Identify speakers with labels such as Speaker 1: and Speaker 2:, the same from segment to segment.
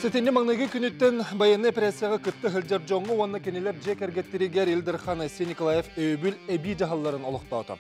Speaker 1: Сэтинньи маҥнайгы күнүттэн байыаннай операцияҕа кытта сылдьар дьоҥҥо уонна кинилэр дьиэ кэргэттэригэр Ил Дархан Айсен Николаев өйөбүл эбии дьаһалларын олохтоото.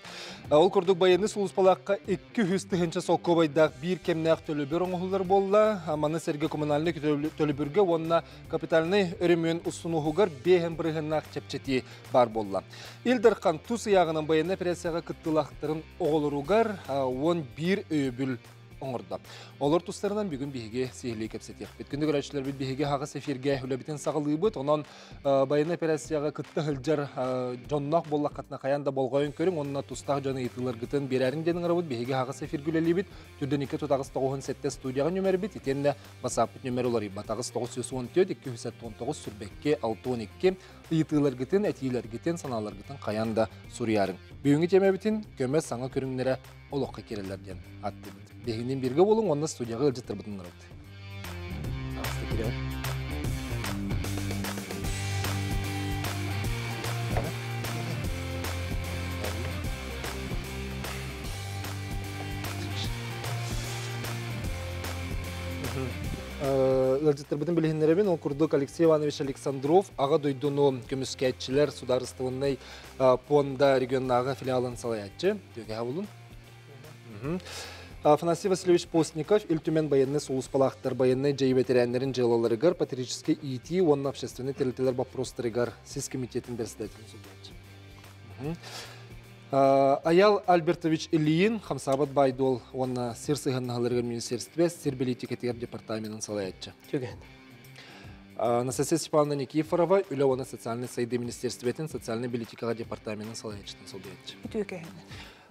Speaker 1: Ол курдук байыаннай сулууспалаахха 200 тыһыынча солкуобайдаах биир кэмнээх төлөбүр оҥоһуллар буолла. Маны сэргэ коммунальнай төлөбүргэ уонна капитальнай өрөмүөн устунуоһугар 5 бырыһыаннаах чэпчэтии баар буолла. Ил Дархан тус ыйааҕынан байыаннай операцияҕа кыттыылаахтарын оҕолоругар 11 өйөбүл оҥордо. Олор тустарынан бүгүн биһиги сиһилии кэпсэтиэхпит. Күндү көрөөччүлэрбит биһиги аһаҕас эфиргэ үлэбитин саҕалыыбыт. Онон байыаннай операцияҕа кытта сылдьар дьонноох буоллаххытына хайаан да болҕойон көрүҥ уонна тустаах дьон ыйытыыларгытын биэрээриҥ диэн ыҥырабыт. Биһиги аһаҕас эфиргэ үлэлиибит. Түрдэн 2 тутаҕыс тоҕуһун сэттэ студияҕа нүмербит. Итиэннэ WhatsApp нүмер уларыйбат. Аҕыс 914 279 сүрбэкки 62 ыйытыыларгытын, этиилэргитин, санааларгытын хайаан да суруйаарыҥ. Бүгүҥҥү тиэмэбитин көмө саҥа көрүҥнэрэ олоххо киирэллэр диэн ааттыыбыт. Биһигинин бииргэ буолуҥ уонна студияҕа ыалдьыттарбытын ынырабыт. Аҕыста киирэҕит. Ыалдьыттарбытын билиһиннэрэбин. Ол курдук Алексей Иванович Александров Аҕа дойдуну көмүскээччилэр судаарыстыбаннай пуонда регионнааҕы филиалын салайааччы. Түөкэһэ булун. Афанасий Васильевич Постников Ил Түмэн байыаннай сулууспалаахтар байыаннай дьайыы бэтэрээннэрин дьыалаларыгар патриотическай иитии уонна общественнай тэрилтэлэр боппуруостарыгар сис комитетин председателин судьяаччы. Аял Альбертович Ильин хамсаабат баай-дуол уонна сир сыһыаннаһаларыгар министерстве сир бэлиитикэтигэр департаменын салайааччы.
Speaker 2: Түгэн.
Speaker 1: Анастасия Степановна Никифорова үлэ уонна социальнай сайдыы министерствотын социальнай политикаҕа департаменын салайааччытын солбуйааччы.
Speaker 3: Үтүөкэһин.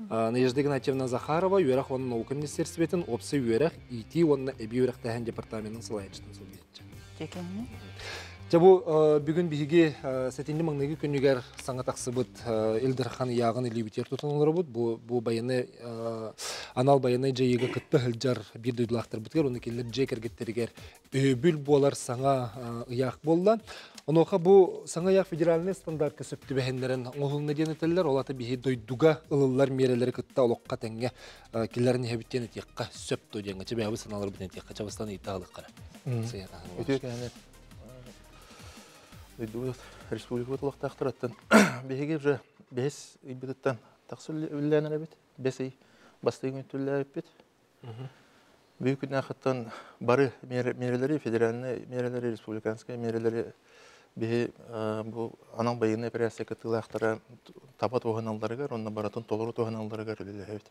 Speaker 1: Надежда Игнатьевна Захарова үөрэх уонна наука министерствотын уопсай үөрэх, иитии уонна эбии үөрэхтээһин департаменын салайааччытын солбуйааччы.
Speaker 3: Үтүөкэһин.
Speaker 1: Дьэ бу бүгүн биһиги сэтинньи маҥнайгы күнүгэр саҥа тахсыбыт Ил Дархан ыйааҕын илиибитигэр тутан олоробут. Бу бу байыаннай анал байыаннай дьайыыга кытта сылдьар биир дойдулаахтарбытыгар уонна кинилэр дьиэ кэргэттэригэр өйөбүл буолар саҥа ыйаах буолла. Онуоха бу саҥа ыйаах федеральнай стандартка сөп түбэһиннэрэн оҥоһулунна диэн этэллэр. Ол ата биһи дойдуга ылыллар миэрэлэри кытта олоххо тэҥҥэ киллэрэн иһэбит диэн этиэххэ сөп дуо диэҥҥэ чэбээбит санааларбытын этиэххэ чабыстан ыйытаалыххара.
Speaker 2: Үтүө кэһэни дойдубут республикабыт олохтоохторуттан биһиги уже бэһис ыйбытыттан тахса үллээн эрэбит. Бэс ый бастыҥ үтүллээбиппит. Бүгүн күннээхиттэн бары миэрэлэри, федеральнай миэрэлэри, республиканскай миэрэлэри биһи бу анал байыаннай операция кыттыылаахтара таба туһаналларыгар уонна барытын толору туһаналларыгар үлэлэһэбит.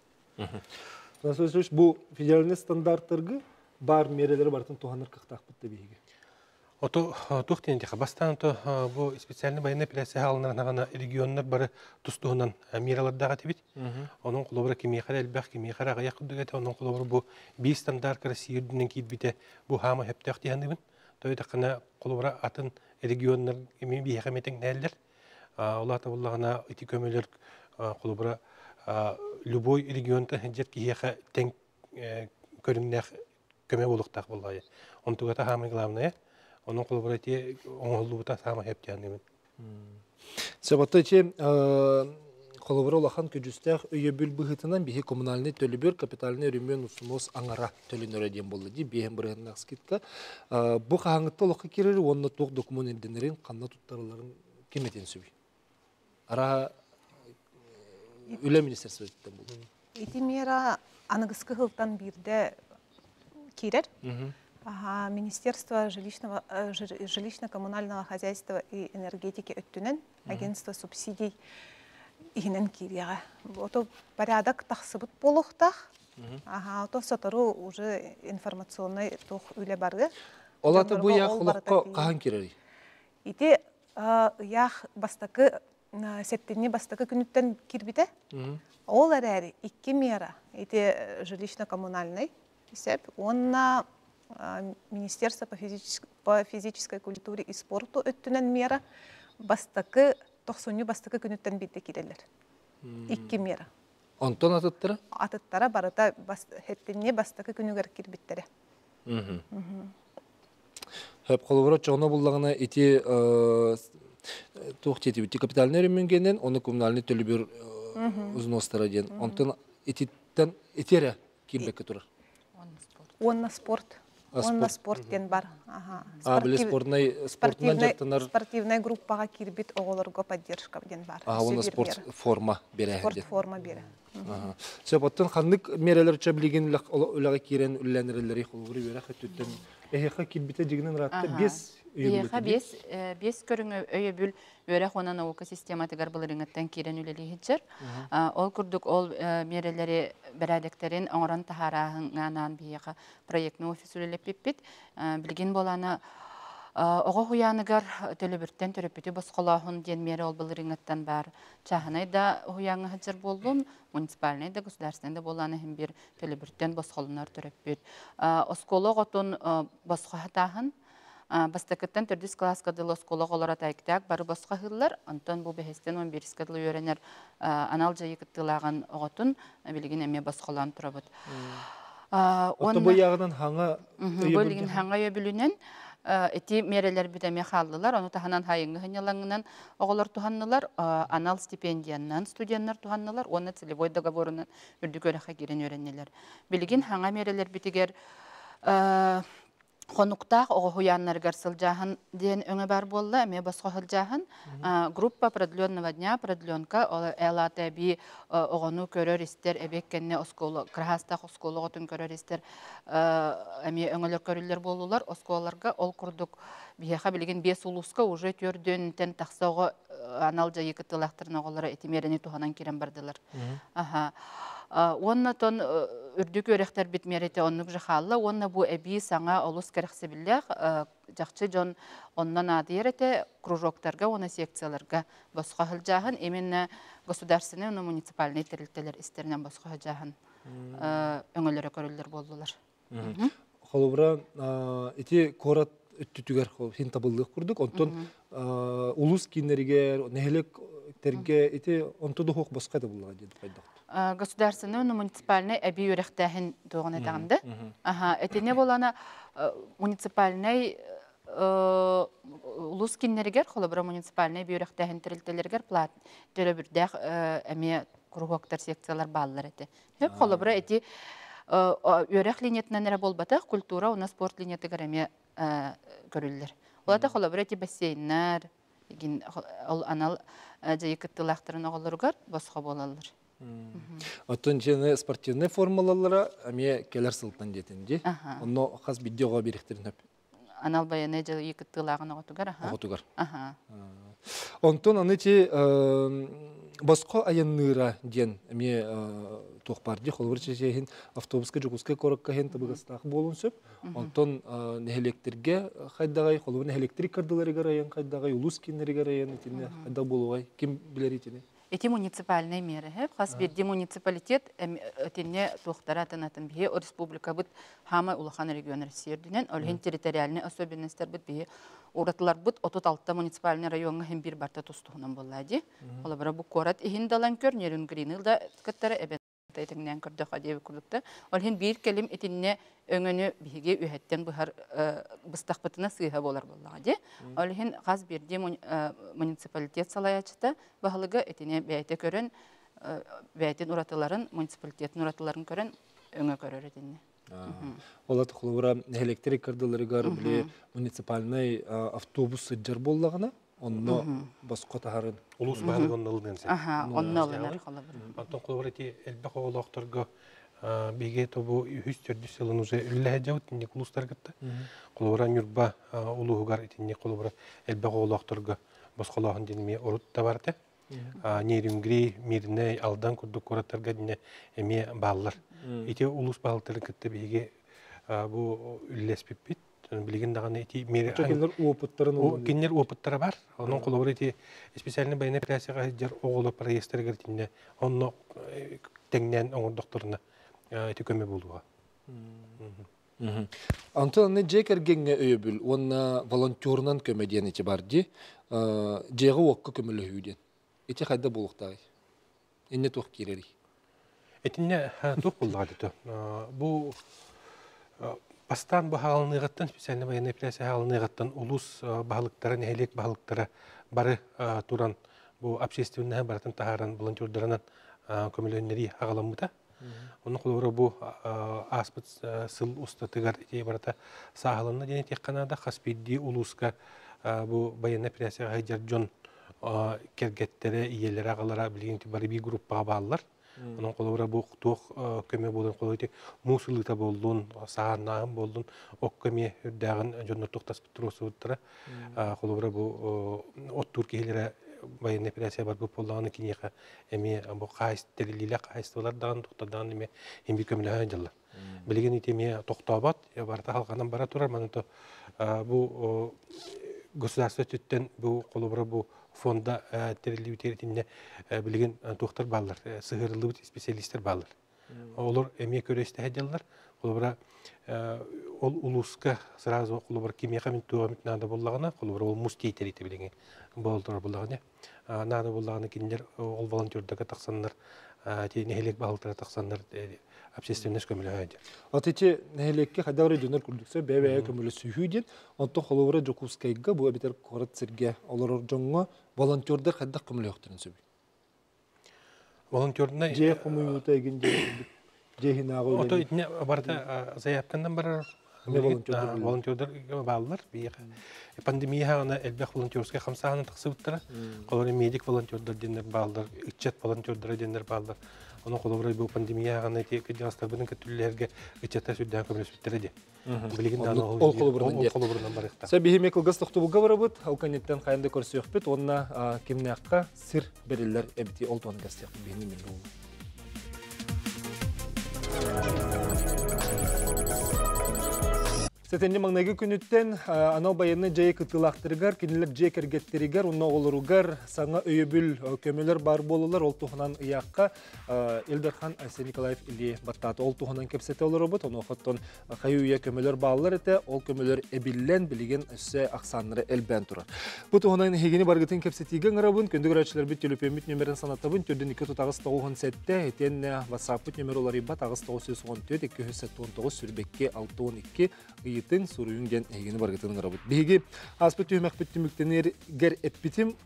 Speaker 1: Василий бу федеральный стандарттарга баар миэрэлэри барытын туһанар кыахтаахпыт да биһиги.
Speaker 4: Ото туох диэн диэхэ, бастаан то бу специальный военная операция хаалынарына регионнар бары тус-туһунан миралардаах этибит. Онон холобура кимиэхэ эрэ элбэх, кимиэхэ эрэ аҕыйах курдук этэ. Онон холобура бу биир стандарт Россия үрдүнэн киирбитэ бу хаама сөптөөх дии саныыбын. То этаххына холобура атын регионнар эми биһиэхэ эмиэ тэҥнэһэллэр. Ол аата буоллаҕына ити көмөлөр холобура любой регионтан сылдьар киһиэхэ тэҥ көрүҥнээх көмө буолуохтаах буоллаҕа. Онтугата саамай главное. Онон холобура ити оҥоһуллубута саамай сөптөөх
Speaker 1: Сөботто ити холобура улахан көдьүүстээх өйөбүл быһыытынан биһи коммунальнай төлөбүр капитальнай өрөмүөн усунуос аҥара төлөнөрө диэн буолла дии биэһин бырыһыаннаах скидка. Бу хаһааҥҥытта олоххо киирэр уонна туох докумуон ирдэнэрин ханна туттарылларын ким этин сөбүй? Арааһа үлэ министерствотыттан буолуо.
Speaker 3: Ити мера аныгыскы сылтан биирдэ киирэр. Ага, Министерство жилищного, жилищно-коммунального хозяйства и энергетики өттүнэн агентство субсидий иһинэн киириэҕэ. Ото порядок тахсыбыт буолуохтаах. Ага, ото сотору уже информационный туох үлэ барыа.
Speaker 1: Ол ата бу ыйаах олоххо хаһан киирэрий?
Speaker 3: Ити ыйаах бастакы сэттинньи бастакы күнүттэн киирбитэ. Ол эрээри икки мера ити жилищно-коммунальный сөп уонна Министерство по физической культуре и спорту өттүнэн мера бастакы тохсунньу бастакы күнүттэн биирдэ киирэллэр. Икки мера.
Speaker 1: Онтон атыттара?
Speaker 3: Атыттара барыта сэттинньи бастакы күнүгэр киирбиттэрэ.
Speaker 1: Хөп холобура чоҕуна буллаҕына ити туох диэтибит капитальный өрөмүөнгэнэн оны коммунальный төлөбүр узностара диэн онтон ититтэн ити эрэ киирбэккэ турар.
Speaker 3: Уонна спорт. Уонна спорт диэн бар.
Speaker 1: А, били спортнай спортунан дьарыктанар.
Speaker 3: Спортивнай группаҕа киирбит оҕолорго поддержка диэн бар.
Speaker 1: А, уонна спорт форма берэ.
Speaker 3: Спорт форма бере.
Speaker 1: Сөп, оттон ханнык мерелер чэблигин үлэҕэ киирэн үллэнэрэллэри холобур үөрэх өттүттэн эһиэхэ киирбитэ дьигинэн ыраатта 5
Speaker 5: өйөбүл. Эһиэхэ 5 көрүҥ өйөбүл үөрэх уонна наука систематыгар былырыҥҥыттан киирэн үлэлииһиччэр. Ол курдук ол миэрэлэри бэрээдэктэрин оҥорон таһаарааһыҥҥа анаан биһиэхэ проектный офис үлэлэппиппит. Билигин буолаана оҕо уһуйааныгар төлөбүртэн төрөппүтү босхолооһун диэн миэрэ ол былырыҥҥыттан баар. Чааһынай да уһуйааҥҥа сылдьар буоллун, муниципальнай да, государственнай да буолаана иһин биир төлөбүртэн босхолонор төрөппүт. Оскуола оҕотун босхо хатааһын бастакыттан төрдүс кылааска дылы оскуола оҕолоро тайыктаах бары босхо аһыыллар, онтон бу бэһистэн 11-ке дылы үөрэнэр анал дьайыы кыттыылааҕын оҕотун билигин эмиэ босхолоон турабыт.
Speaker 1: Отто бу ыйааҕынан хаҥа
Speaker 5: Бу билигин хаҥа өйөбүлүнэн ити миэрэлэрбит эмиэ хааллылар. Ону таһынан хайыҥҥы сынньалаҥынан оҕолор туһаннылар, анал стипендиянан студеннар туһаннылар уонна целевой договорунан үрдүк үөрэххэ киирэн үөрэннилэр. Билигин хаҥа миэрэлэрбитигэр хонуктаах оҕо уһуйааннарыгар сылдьааһын диэн өҥө баар буолла, эмиэ босхо сылдьааһын. Группа продленного дня, продленка, ол ЛАТБ оҕону көрөр-истэр, эбиэт кэннэ оскуола, кыраһаастаах оскуола оҕотун көрөр-истэр эмиэ өҥөлөр көрүллэр буоллулар оскуолаларга. Ол курдук биһиэхэ билигин 5 улууска уже төрдүөнтэн тахса оҕо анал дьайыы кыттыылаахтарын оҕолоро ити миэрэни туһанан киирэн бардылар. Аха. Уонна тон үрдүк үөрэхтэрбит миэрэтэ оннук же хаалла уонна бу эбии саҥа олус кэрэхсэбиллээх чахчы дьон онно наадыйар этэ кружоктарга уонна секцияларга босхо сылдьааһын именно государственный уонна муниципальный тэрилтэлэр истэринэн босхо сылдьааһын өҥөлөрө көрүллэр буоллулар.
Speaker 1: Холобура, ити куорат өттүтүгэр хин табыллыах курдук, онтон улус кииннэригэр, нэһилиэктэргэ ити онто да хуох босхо табыллаҕа диэн хайдах?
Speaker 5: Государственный уонна муниципальный эбии үөрэхтээһин туоҕун этэҕин да? Аха, итини болана муниципальный улус киннэригэр, холобура муниципальный эбии үөрэхтээһин тэрилтэлэригэр плат төлөбүрдээх эмиэ куруһуоктар, секциялар бааллар этэ. Хөп холобура ити үөрэх линиятынан эрэ буолбатах, культура уонна спорт линиятыгар эмиэ көрүллэр. Олата холобура ити бассейннар, ол анал дьайыы кыттыылаахтарын оҕолоругар босхо буолаллар.
Speaker 1: Оттон дьиэни спортивнай формулалара эмиэ кэлэр сылтан диэтин дии. Онно хас биирдии оҕо биэриэхтэрин сөп.
Speaker 5: Анал байыаннай дьайыы кыттыылааҕын оҕотугар.
Speaker 1: Оҕотугар. Онтон аны ити босхо айанныыра диэн эмиэ туох баар дии холобур чэчиэһин автобуска Дьокуускай куоракка иһин табыгастаах буолуон сөп. Онтон нэһилиэктэргэ хайдаҕай, холобур нэһилиэктэр иккардыларыгар айан хайдаҕай, улуус кииннэригэр айан итиннэ хайдах буолуоҕай, ким билэр итини?
Speaker 5: Ити муниципальнай миэрэ хас биирдии муниципалитет итиннэ туохтара атын атын биһи республикабыт хаамай улахан регион Россия үрдүнэн, ол иһин территориальнай особенностарбыт биһи уратыларбыт 36 муниципальный райоҥҥа иһин биир барта тус-туһунан буолла дии. Холобура бу куорат иһин далан көр, Нерюнгрины да кыттара эбэн этиҥнээн көрдөххө диэбит курдукта. Ол иһин биир кэлим итиннэ өҥөнү биһиги үһэттэн быһар быстахпытына сыыһа буолар буоллаҕа дии. Ол иһин хас биирдии муниципалитет салайааччыта баһылыга итини бэйэтэ көрөн, бэйэтин уратыларын, муниципалитетын уратыларын көрөн өҥө көрөр итиннэ.
Speaker 1: Ол холобура нэһилиэктэр иккардыларыгар били муниципальнай автобус сылдьар буоллаҕына, онно босхо таһарын.
Speaker 4: Улуус баһылыга онно ылыныан сөп.
Speaker 5: Аха, онно ылынар холобура.
Speaker 4: Онтон холобура ити элбэх оҕолоохторго биһиги тобу үһүс төрдүс сылын уже үлэлэһэ дьабыт инник улуустар кытта. Холобура Ньурба улууһугар итинник холобура элбэх оҕолоохторго босхолооһун диэн эмиэ урут да бар этэ. Нерюнгри, Мирнэй, Алдан курдук куораттарга эмиэ бааллар. Ити улуус баһылыктарын кытта биһиги бу үлэлэспиппит. Билигин даҕаны ити
Speaker 1: кинилэр опыттарын
Speaker 4: кинилэр опыттара бар. Онон холобур ити специальный военной операцияҕа сылдьар оҕолор проездтарыгар итиннэ онно тэҥнээн оҥордохторуна ити көмө буолуоҕа.
Speaker 1: Онтон аны дьиэ кэргэҥҥэ өйөбүл уонна волонтерунан көмө диэн ити бар дии. Дьиэҕэ-уокка көмөлөһүү диэн. Ити хайда буолуохтааҕый? Иннэ туох киирэрий?
Speaker 4: Итиннэ туох буоллаҕа дии Бу бастаан бу хаалыныаҕыттан специальный военная операция хаалыныаҕыттан улуус баһылыктара, нэһилиэк баһылыктара бары туран бу общественноһы барытын таһааран волонтердарынан көмөлөһүннэрии аҕаламмыта. Онно холобура бу ааспыт сыл устатыгар ити барыта сааһыланна диэн этиэххэ наада. Хас биирдии улууска бу байыаннай операцияҕа сылдьар дьон кэргэттэрэ, ийэлэрэ, аҕалара билигин бары биир группаҕа бааллар. Онон холобура бу туох көмө буолан холобура ити муус ылыыта буоллун, саһааннааһын буоллун, окко эмиэ үрдээҕин дьоннор туохтаспыт туруорсубуттара. Холобура бу оттуур киһилэрэ военная операция барбыт буоллаҕына киниэхэ эмиэ бу тэриллиилээх хаһаайыстыбалар даҕаны туохтар даҕаны эмиэ имби көмөлөһөн дьаллар. Билигин ити эмиэ тохтообот, барыта халҕанан бара турар. Манан бу государство өттүттэн бу холобура бу фонда тэриллибит итиннэ билигин туохтар бааллар, сыһыарыллыбыт специалистер бааллар. Олор эмиэ көрө-истэ сылдьаллар. Холобура ол улууска сразу холобура кимиэхэ мин туох эмит наада буоллаҕына, холобура ол мус тиэйтэритэ билигин буолтура буоллаҕына, наада буоллаҕына кинилэр ол волонтердарга тахсаннар, нэһилиэк баһылыктара тахсаннар общественность көмөлөһө диэн.
Speaker 1: От ити нэһилиэккэ хайдах эрэ дьоннор курдукса бэйэ-бэйэ көмөлөсүһүү диэн, онтон холобура Дьокуускайга бу эбэтэр куорат сиргэ олорор дьоҥҥо волонтердар хайдах көмөлөһүөхтэрин сөбүй?
Speaker 4: Волонтернай
Speaker 1: дьиэ хомуйуута эгин диэн дьиэ иһинээҕи
Speaker 4: Ото итинне барыта заявканан барар волонтердар бааллар биһиэхэ. Пандемия хаҕына элбэх волонтерскай хамсааһын тахсыбыттара. Холобура медик волонтердар диэннэр бааллар, ыччат волонтердара диэннэр бааллар. Ону холобура бу пандемия хаҕына ити кырдьаҕастарбытын көтүллэргэ ыччаттар сүрдээх көмөлөспүттэрэ диэн. Билигин даҕаны
Speaker 1: ол холобурунан
Speaker 4: ол холобурунан барыахтаах.
Speaker 1: Сэ биһи эмиэ кылгас тохтобулга барабыт, ол кэнниттэн хайан да көрсүөхпүт уонна кимнээххэ сир бэриллэр эбити ол туһунан кэпсиэхпит биһини мин Сэтинньи маҥнайгы күнүттэн анал байыаннай дьайыы кыттыылаахтарыгар, кинилэр дьиэ кэргэттэригэр уонна оҕолоругар саҥа өйөбүл көмөлөр баар буолаллар. Ол туһунан ыйаахха Ил Дархан Айсен Николаев илии баттаата. Ол туһунан кэпсэтэ олоробут. Онуохаттан хайы-үйэ көмөлөр бааллар этэ. Ол көмөлөр эбиллэн, билигин өссө ахсааннара элбээн турар. Бу туһунан эһигини баргытын кэпсэтиигэ ыҥырабын. Күндү көрөөччүлэрбит төлөпүөммүт нөмерин санатабын. Төрдүн 2 тутаҕыс 97, итиэннэ WhatsApp-пыт нөмер уларыйбат 8 914 279 сүрбэкки 62 ыйытыҥ, суруйуҥ диэн эһигини баргытын ыҥырабыт. Биһиги ааспыт түһүмэхпит түмүктэнэргэр эппитим,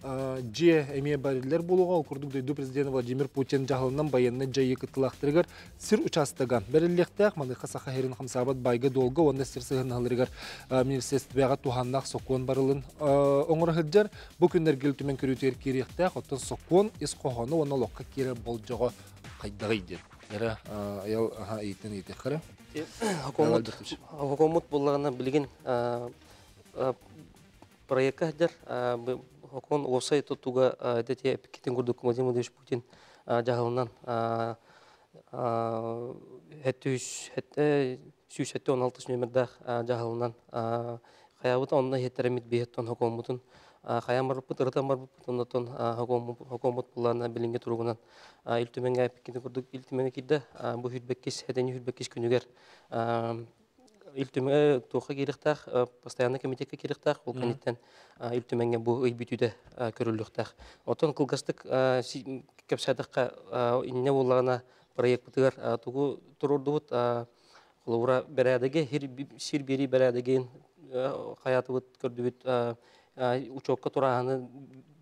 Speaker 1: дьиэ эмиэ бариллэр буолуоҕа. Ол курдук дойду президента Владимир Путин дьаһалынан байыаннай дьайыы кыттыылаахтарыгар сир учаастага бэриллиэхтээх. Маныаха Саха сирин хамсаабат байга-дуолга уонна сир сыһыаннаһаларыгар министерствоҕа туһааннаах сокуон барылын оҥоро сылдьар. Бу күннэргэ Ил Түмэн көрүүтүгэр киириэхтээх. Оттон сокуон ис хоһооно уонна олоххо киирэр болдьоҕо хайдаҕый диэн. Эрэ аял ыйыттан ыйытыаххара.
Speaker 6: Хокуоммут буллаҕына билигин проекка сылдьар. Хокуон уопсай тутууга дэти эппиккитин курдук Владимир Владимирович Путин дьаһалынан 176 нөмердаах дьаһалынан хайабыт онно иһиттэриммит биһиттон хокуоммутун хайаан барбыппыт ырытан барбыппыт оннотон хокуоммут буллаана билиҥҥи туругунан Ил Түмэҥҥэ эппиккитин курдук Ил Түмэҥҥэ киирдэ. Бу 22 сэтинньи 22 күнүгэр Ил Түмэҥ туохха киириэхтээх, постоянный комитекка киириэхтээх, ол кэнниттэн Ил Түмэҥҥэ бу ый бүтүүтэ көрүллүөхтээх. Оттон кылгастык кэпсээтэххэ, инньэ буоллаҕына проекпытыгар тугу туруордубут? Холобура, бэрээдэги, сир биэрии бэрээдэгин хайаатыбыт, көрдүбүт, учуокка турааһыны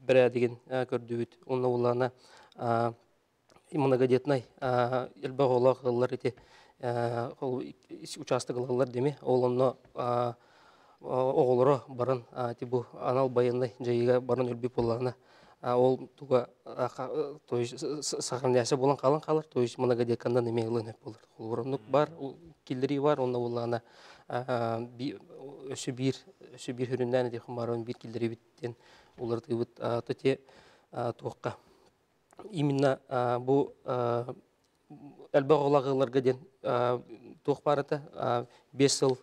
Speaker 6: бэрээдэгин көрдүбүт. Онно буоллаҕына многодетнай элбэх оҕолоох ыаллар ити учаастак ылаллар дими. Ол онно оҕолоро баран ити бу анал байыаннай дьайыыга баран өлбүт буоллаҕына ол туга то есть сохраняйся буолан хаалан хаалар, то есть многодетканан эмиэ ылыан сөп буолар. Холобур, оннук бар, киллэрии бар, онно буоллаҕына өссө биир өссө биир хүрүннээн этиэххин баарын биир киллэрибит диэн уларытыыбыт то туохха именно бу элбэх оҕолоох ыалларга диэн туох баар этэ 5 сыл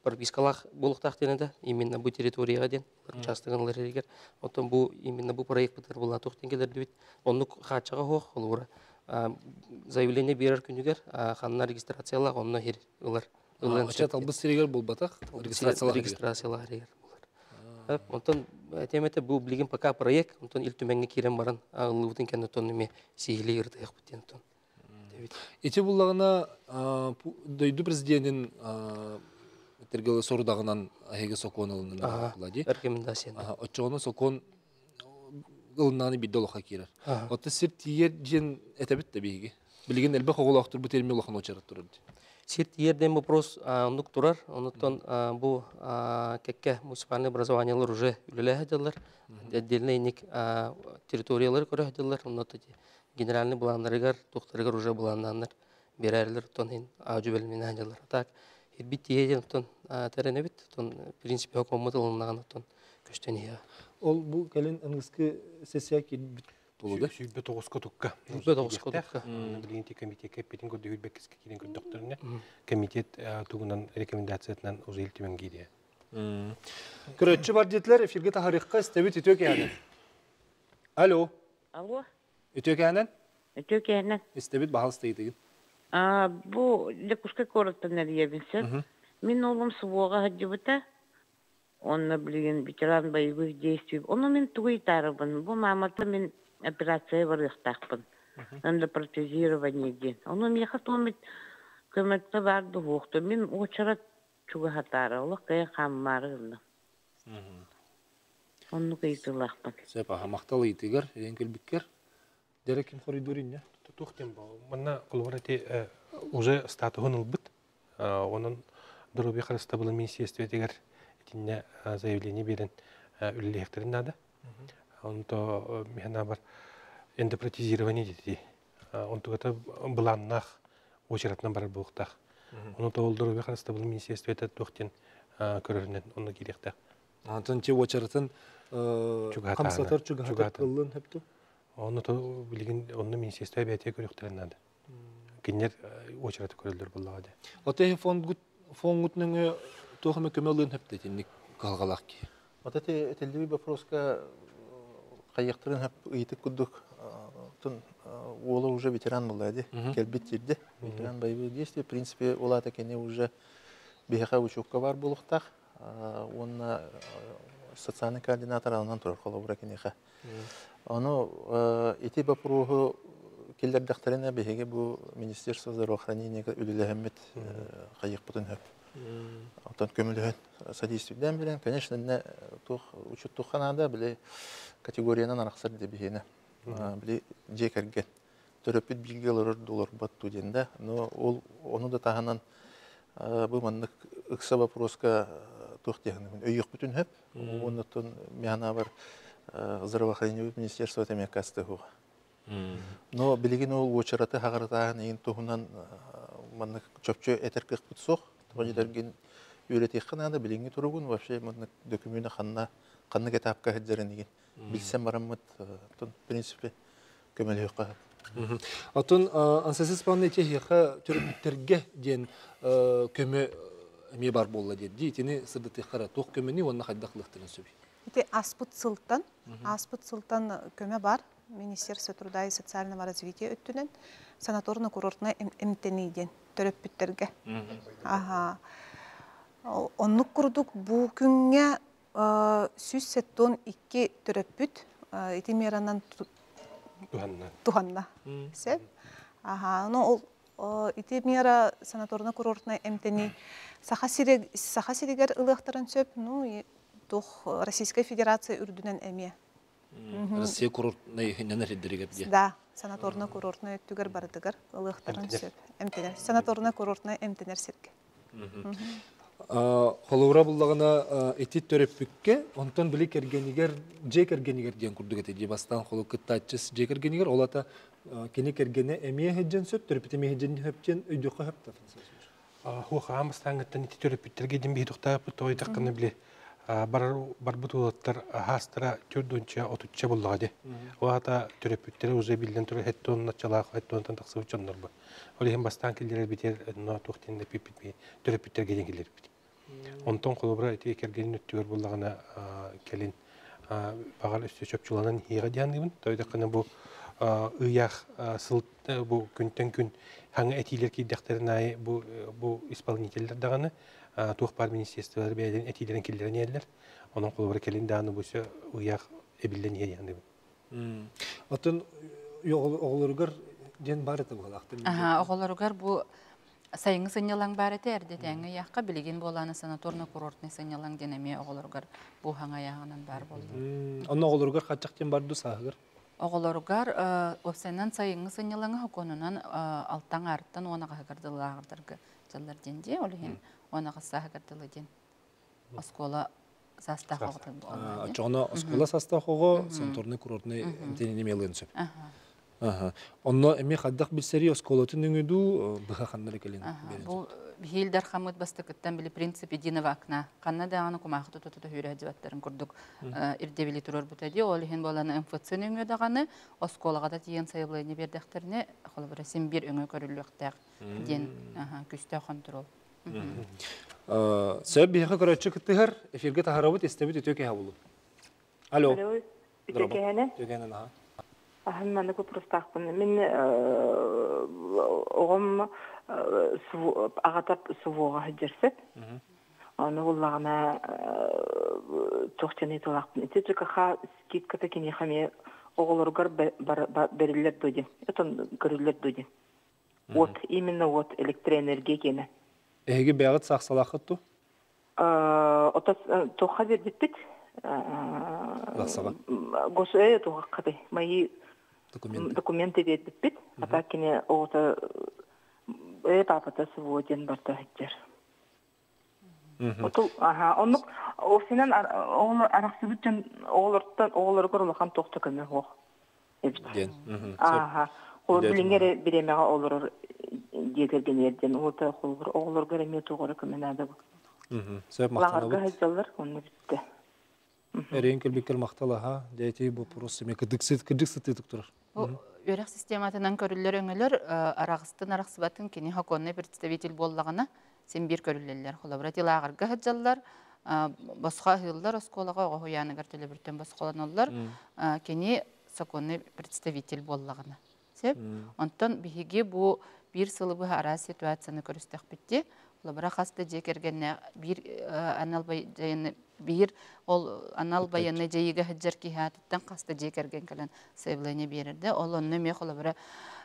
Speaker 6: пропискалаах буолуохтаах диэн этэ именно бу территорияҕа диэн учаастагын ылар эригэр оттон бу именно бу проекпытыгар буолла туох диэн кэлэрдибит оннук хааччаҕа суох холобура заявление биэрэр күнүгэр ханна регистрациялаах онно иһир ылар
Speaker 1: ылыан сөп талбыт сиригэр буолбатах
Speaker 6: регистрациялаах регистрациялаах эригэр буолар. Онтон этиэм этэ бу билигин пока проект онтон Ил Түмэҥҥэ киирэн баран ыллыбытын кэнниттэн эмиэ сиһилии ырытыахпыт диэн оттон.
Speaker 1: Ити буллаҕына дойду президенин этэргэ сорудаҕынан эһиги сокуон ылыннын ди.
Speaker 6: Рекомендация.
Speaker 1: Оччоҕуна сокуон ылыннааны биирдэ олоххо киирэр. Оттон сир тиийэр диэн этэбит да биһиги. Билигин элбэх оҕолоохтор бу терми улахан уочарат турар.
Speaker 6: Сир тиийэр диэн вопрос оннук турар. Онуттан бу кэккэ муниципальный образованиелар уже үлэлэһэ дьыллар. Отдельно инник территориялары көрө дьыллар. Онно генеральный планнарыгар, туохтарыгар уже планнаннар берәрилер оттон хин аажу бэлэмнээн дьыллар. Так ирбит тиийэ диэн оттон тэрэнэбит. Оттон в принципе хокуоммут ылыннаҕын оттон көстөн иһэ.
Speaker 1: Ол бу кэлин аныгыскы сессия киирбит
Speaker 4: Болуда? 29-ка тукка.
Speaker 6: 29-ка тукка.
Speaker 4: Билигин комитетке эппитин көрдө хүрбэккиске киирэн көрдөхтөрүнэ комитет тугунан рекомендациятынан уже Ил Түмэн киириэ.
Speaker 1: Көрөччү бар диэтилэр эфирге таһарыахха истэбит үтүө кээнэн. Алло.
Speaker 7: Алло.
Speaker 1: Үтүө кээнэн.
Speaker 7: Үтүө кээнэн.
Speaker 1: Истэбит баһалыста ыйытыгын.
Speaker 7: Бу Дьокуускай куораттан эрийэбин сөп. Мин уолум СВО-ҕа сылдьыбыта. Онно билигин ветеран боевых действий. Ону мин тугу ыйытаарыбын? Бу маамата мин операция барыахтаахпын. Эндопротезирование диэн. Ону миэхэ туомит көмөттө баар дуһуохту. Мин уочарат чугаһатаары олох кыайан хааммаары гынным. Оннук ыйытыылаахпын.
Speaker 1: Сөп, аха, махтал ыйытыгар, эйэн кэлбиккэр. Дьэрэ ким хоруйдуур инньэ?
Speaker 4: Туох диэн бу? Манна холобур ити уже статуһун ылбыт. Онон доруобуйа харыстабылын министиэристибэтигэр итиннэ заявление биэрэн үлэлиэхтэрин наада. Онто миһанабар эндопротезирование дии. Онтугата былааннаах уочаратынан барар буолуохтаах. Ону ол доруобуйа харыстабылын министиэристибэтэ туох диэн көрөрүнэн онно киириэхтээх.
Speaker 1: Антон чи уочаратын хамсатар чугаһатар кыллын хөптү?
Speaker 4: Онно то билигин онно министерство бэйэтэ көрүөхтэрин наада. Кинилэр уочараты көрөллөр буоллаҕа дии.
Speaker 1: Оте фонгут фонгут нөҥө туох эмэ көмө ылыан хөптө итинник кыһалҕалаах киһи.
Speaker 2: Вот эти этиллибит вопроска хайыахтарын хөп ыйытык курдук тун уола уже ветеран буолла ди кэлбит сирде ветеран боевых действий в принципе улаата кини уже биһиэхэ учуокка бар буолуохтаах уонна социальный координатор ананан турар холобура киниэхэ. Ону ити боппуруоһу киллэрдэхтэринэ биһиги бу Министерство здравоохранения үлэлэһэммит хайыахпытын сөп. Оттон көмөлөһөн содействиеден билэн, конечно, инне туох учуттуохха наада, били категориянан арахсар дии биһиэнэ. Били дьиэ кэргэн төрөппүт бииргэ олорор олорбот дуу диэн да. Но ол ону да таһынан бу маннык ыкса вопроска туох диэхин өйүөхпүтүн сөп. Уоннаттан миһанаабар здравоохранение министерство эмиэ кастыһуга. Но билигин ол уочараты хаҕарытааһын иин туһунан маннык чопчу этэр кыахпыт суох. Тоҕо диэтэргин үөрэтиэххэ наада билиҥҥи туругун вообще маннык дөкүмүүнү ханна ханнык этапка сылдьарын игин билсэн бараммыт в принципе көмөлөһүөххэ
Speaker 1: сөп. Оттон Анастасия Степановна ити төрөппүттэргэ диэн көмө эмиэ бар буолла диэн дии итини сырдатыаххара туох көмөнү уонна хайдах ылыахтарын сөбүй?
Speaker 3: Ити аспыт сылтан аспыт сылтан көмө бар Министерство труда и социального развития өттүнэн санаторно-курортнай эмтэнии диэн төрөппүттэргэ. Аха. Оннук курдук бу күҥҥэ 172 төрөппүт ити меранан туһанна. Сөп. Аха, ну ол ити мера санаторно-курортнай эмтэнии Саха Саха сиригэр ылыахтарын сөп, ну туох Российскай Федерация үрдүнэн эмиэ.
Speaker 1: Россия курортнай иһинэн эриддэригэр диye.
Speaker 3: Да, санаторно-курортнай өттүгэр барытыгар ылыахтарын сөп. Эмтэнэр. Санаторно-курортнай эмтэнэр сиргэ.
Speaker 1: Холобура буллаҕына ити төрөппүккэ, онтон били кэргэнигэр, дьиэ кэргэнигэр диэн курдук этэ дии бастаан холу кыттааччы дьиэ кэргэнигэр, ол ата кини кэргэнэ эмиэ сылдьан сөп, төрөппүт эмиэ сылдьан сөп диэн өйдүөххэ сөп да.
Speaker 4: Хуох аан бастааҥҥыттан ити төрөппүттэргэ диэн биһи тохтооппут тоҕойдаххына били барар барбыт уолаттар хаастара төрдүнчэ отучча буллаҕа дии. Ол аата төрөппүттэрэ уже биллэн турар хэттуонначалаах хэттуонтан тахсыбыт дьоннор бу. Ол иһин бастаан киллэрэрбитигэр но туох диэн эппиппит төрөппүттэргэ диэн киллэрбит. Онтон холобура ити кэргэнин өттүгэр буллаҕына кэлин баҕар өссө чопчуланан иһиэҕэ диэн Тойдоххына бу ыйаах сыл бу күнтэн күн хаҥа этиилэр киирдэхтэрин аайы бу бу исполнителлэр даҕаны туох баар министерстволар бэйэлэрин этиилэрин киллэрэн иһэллэр. Онон холобура кэлин даҕаны бу өссө ыйаах эбиллэн иһэ диэн
Speaker 1: Оттон оҕолоругар диэн баар этэ буолаахтар.
Speaker 5: Аха, оҕолоругар бу сайыҥҥы сынньалаҥ баар этэ, эрдэтээҥҥи ыйаахха билигин буолааны санаторно-курортный сынньалаҥ диэн эмиэ оҕолоругар бу хаҥа ыйааҕынан баар буолла.
Speaker 1: Онно оҕолоругар хаччах диэн бар ду сааһыгар?
Speaker 5: Оҕолоругар уопсайынан сайыҥҥы сынньалаҥы хокуонунан алтаҥ аартан уон аҕаһыгар дылы дьаллар диэн дии, ол иһин 10 сааһыгар дылы диэн оскуола саастаах оҕото буолла.
Speaker 1: Оччоҕуна оскуола саастаах оҕо санаторный курортный эмтэнии эмиэ сөп. Онно эмиэ хайдах билсэрий оскуолатын өҥөдүү быһа ханнары кэлин
Speaker 5: Бу биһиил дархаммыт бастакыттан били принцип единого окна. Ханна даҕаны кумаахы тута хүүрэ дьыбаттарын курдук ирдэбили турар бута ди. Ол иһин буолан МФЦ өҥө даҕаны оскуолаҕа да тиийэн сайабылыанньа биэрдэхтэринэ холобура син биир өҥө көрүллүөхтээх диэн күстээх контрол.
Speaker 1: Сөп биһиэхэ көрөөччү кыттыһар эфиргэ таһарабыт истэбит үтүө киһи булу. Алло.
Speaker 8: Үтүө киһини.
Speaker 1: Үтүө киһини наха.
Speaker 8: Аһын маннык вопростаахпын. Мин оҕом аҕата СВО-ҕа сылдьар сөп. Ону буллаҕына туох диэн ыйыталаахпын. Ити ЖКХ скидката киниэхэ эмиэ оҕолоругар бэриллэр дуо диэн. Отон көрүллэр дуо диэн. Вот, именно вот электроэнергия киэнэ.
Speaker 1: Эһиги бэйэҕит саахсалааххыт дуу?
Speaker 8: Ото туохха биэрбиппит?
Speaker 1: Лахсаҕа.
Speaker 8: Гос туоххатай. Мои документы биэрбиппит. А так кини оҕото папата СВО диэн барта сылдьар. Оту аха оннук осинан оҕолор арахсыбыт дьон оҕолортон оҕолоругар улахан туох да көмө суох эбит.
Speaker 1: Диэн.
Speaker 8: Аха. Холобур билиҥҥи эрэ бириэмэҕэ олорор дьиэ кэргэнигэр диэн уота холобур оҕолоргор эмиэ туох эрэ көмө наада бу.
Speaker 1: Сөп
Speaker 8: Лаҕарга
Speaker 1: махтанабыт.
Speaker 8: сылдьаллар онно бүттэ.
Speaker 1: Эрийэн кэлбиккэр махтал аха. Дьэ вопрос эмиэ кырдьык кырдьык сытыытык турар.
Speaker 5: Бу үөрэх систематынан көрүллэр өҥөлөр араҕыстын арахсыбатын кини законный представитель буоллаҕына син биир көрүллэллэр. Холобура тилааҕырга сылдьаллар, босхо аһыыллар оскуолаҕа оҕо уһуйааныгар төлөбүртэн босхолоноллор. Кини законный представитель буоллаҕына. Сөп. Онтон биһиги бу биир сылы быһа араас ситуацияны көрүстэхпит. Холобура хас да дьиэ кэргэннээх биир анал биир ол анал байыаннай дьайыыга сылдьар киһи аатыттан хас да дьиэ кэргэн кэлэн заявление биэрэрдэ. Ол онно эмиэ холобура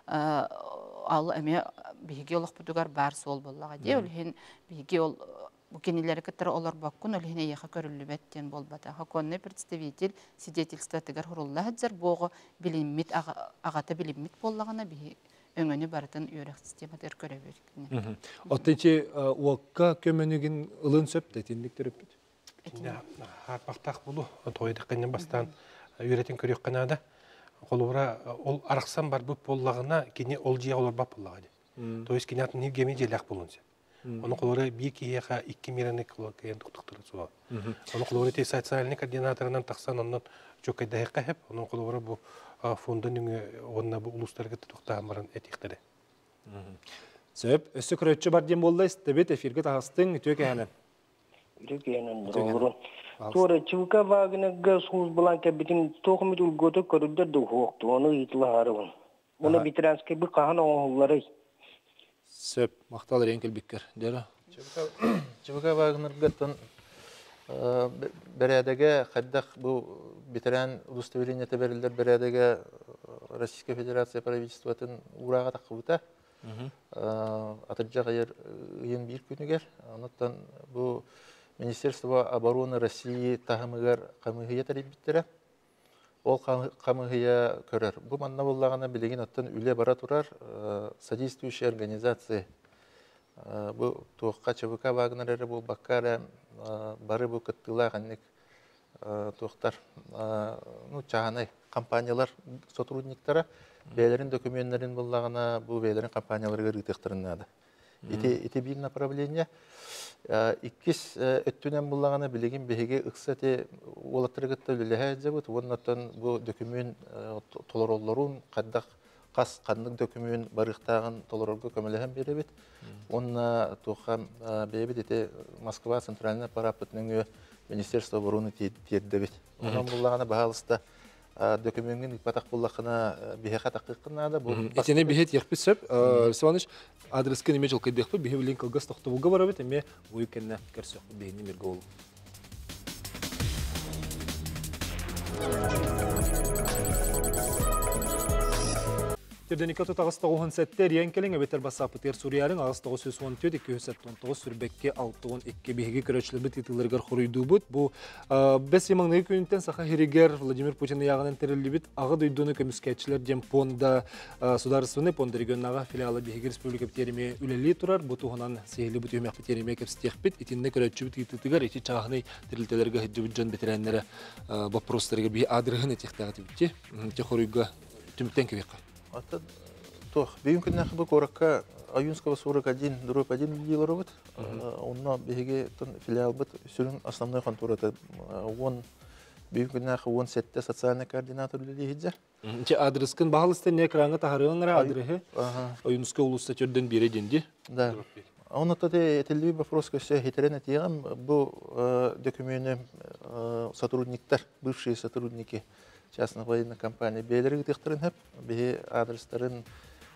Speaker 5: ал эмиэ биһиги олохпутугар баар суол буоллаҕа дии. Ол иһин биһиги ол бу кинилэри кытары олорбоккун, ол иһин эйиэхэ көрүллүбэт диэн буолбата. Законный представитель свидетельствотыгар хурулла сылдьар буоҕу билиммит аҕата билиммит буоллаҕына биһи өҥөнү барытын үөрэх систематыгар көрөбүт.
Speaker 1: Оттон ити уокка көмөнүгүн ылын сөп да итинник төрөппүт.
Speaker 4: Хаарбахтаах булу тоойдахханнан бастаан үөрэтин көрүөххэ наада. Холобура ол арахсан барбыт буоллаҕына кини ол дьиэҕэ олорбат буоллаҕа дии. То есть кини атын геми дьиэлээх буолуон сөп. Ону холобура биир киһиэхэ икки миэрэни кыайан тохтохторо суоҕа. Ону холобура ити социальный координаторынан тахсан оннун чөккөйдөһүөххэ сөп. Онон холобура бу фонда нөҥүө уонна бу улуустарга тохтоон баран этиэхтэрэ.
Speaker 1: Сөп, өссө көрөөччү бар диэн буолла истэбит эфиргэ таһастыҥ үтүө кэһэнэн.
Speaker 9: Үтүө кэһэнэн доролорун. Туора ЧВК Вагнерга службалаан кэлбитим туох эмит улгуота көрүллэр да уһуохту, ону ыйытылаһарыбын. Уна ветеранскай бы хаһан оҥоһулларый?
Speaker 1: Сөп, махтал эрийэн кэлбиккэр. Дьара.
Speaker 2: ЧВК Вагнергаттан бэрээдэгэ хайдах бу ветеран удостоверениета бериллэр бэрээдэгэ Российская Федерация правительствотын уурааҕа таххыбыта. Атырдьах ыйын биир күнүгэр. Онуттан бу Министерство обороны России таһымыгар хамыыһыйа тэрийбиттэрэ. Ол хамыыһыйа көрөр. Бу манна буоллаҕына билигин оттон үлэ бара турар содействующие организации бу туохха ЧВК Вагнер эрэ буолбакка эрэ бары бу кыттыылаах инник туохтар ну чааһынай компаниялар сотрудниктара бэйэлэрин докуменнарын буллаҕына бу бэйэлэрин компанияларыгар ыытыахтарын наада. Ити ити биир направление. Иккис өттүнэн буллаҕына билигин биһиги ыкса ити уолаттары кытта үлэлэһэ сылдьабыт уонна оттон бу документ толороллорун хайдах хас ханнык документ барыахтааҕын толорорго көмөлөһөн биэрэбит. Уонна туохха бэйэбит ити Москва центральный аппараппыт нөҥүө Министерство обороны тиэрдэбит. Онон буллаҕына баһаалыста докумеҥҥин ыыппатах буоллаххына биһиэхэ такыаххын наада. Бу
Speaker 1: Итини биһи этиэхпит сөп. Иванович, адреска неме жолкайдыахпыт, биһи билин кылгас тохтобулга барабыт, эме буйу кэннэ көрсөхпүт биһини мирге болу. Төрдөнүкө тутаҕыс тоҕуһун сэтте эриэн кэлиҥ эбэтэр бассааппытыгар суруйаарыҥ 8 914 279 сүрбэкки 62 биһиги көрөөччүлэрбит ыытыыларыгар хоруйдуубут. Бу бэс маҥнайгы күнүнтэн Саха сиригэр Владимир Путин ыйааҕынан тэриллибит Аҕа дойдуну көмүскээччилэр диэн пуонда судаарыстыбаннай пуонда регионнааҕы филиала биһиги республика битиэримиэ үлэлии турар. Бу туһунан сиһили бу түһүмэх битиэримиэ кэпсэтиэхпит. Итиннэ көрөөччүбүт ыытыытыгар ити чааһынай тэрилтэлэргэ сылдьыбыт дьон бэтэрээннэрэ боппуруостарыгар биһи аадырыһын этиэхтээх этибит. Ити хоруйга түмүктэн кэбиэххэ.
Speaker 2: Атын туох, бүгүн күннээхи бу куоракка Ойунского 41, дробь 1 үлэлиир. Онно биһиги филиалбыт сүрүн основной хонтуората 10 бүгүн күннээхи 17 социальный координатор үлэлиир.
Speaker 1: Ити адрескын баһалыста не экраҥҥа таһарыаҥ эрэ адрыһы. Ойуунускай уулусса төрдөн биэрэ диэн
Speaker 2: Да. Онно этиллибит вопрос көсө хитерен этиэҕим бу документы сотрудниктар, бывшие сотрудники частных военных компаний бэйэлэри ыытыахтарын сөп. Биһи адрестарын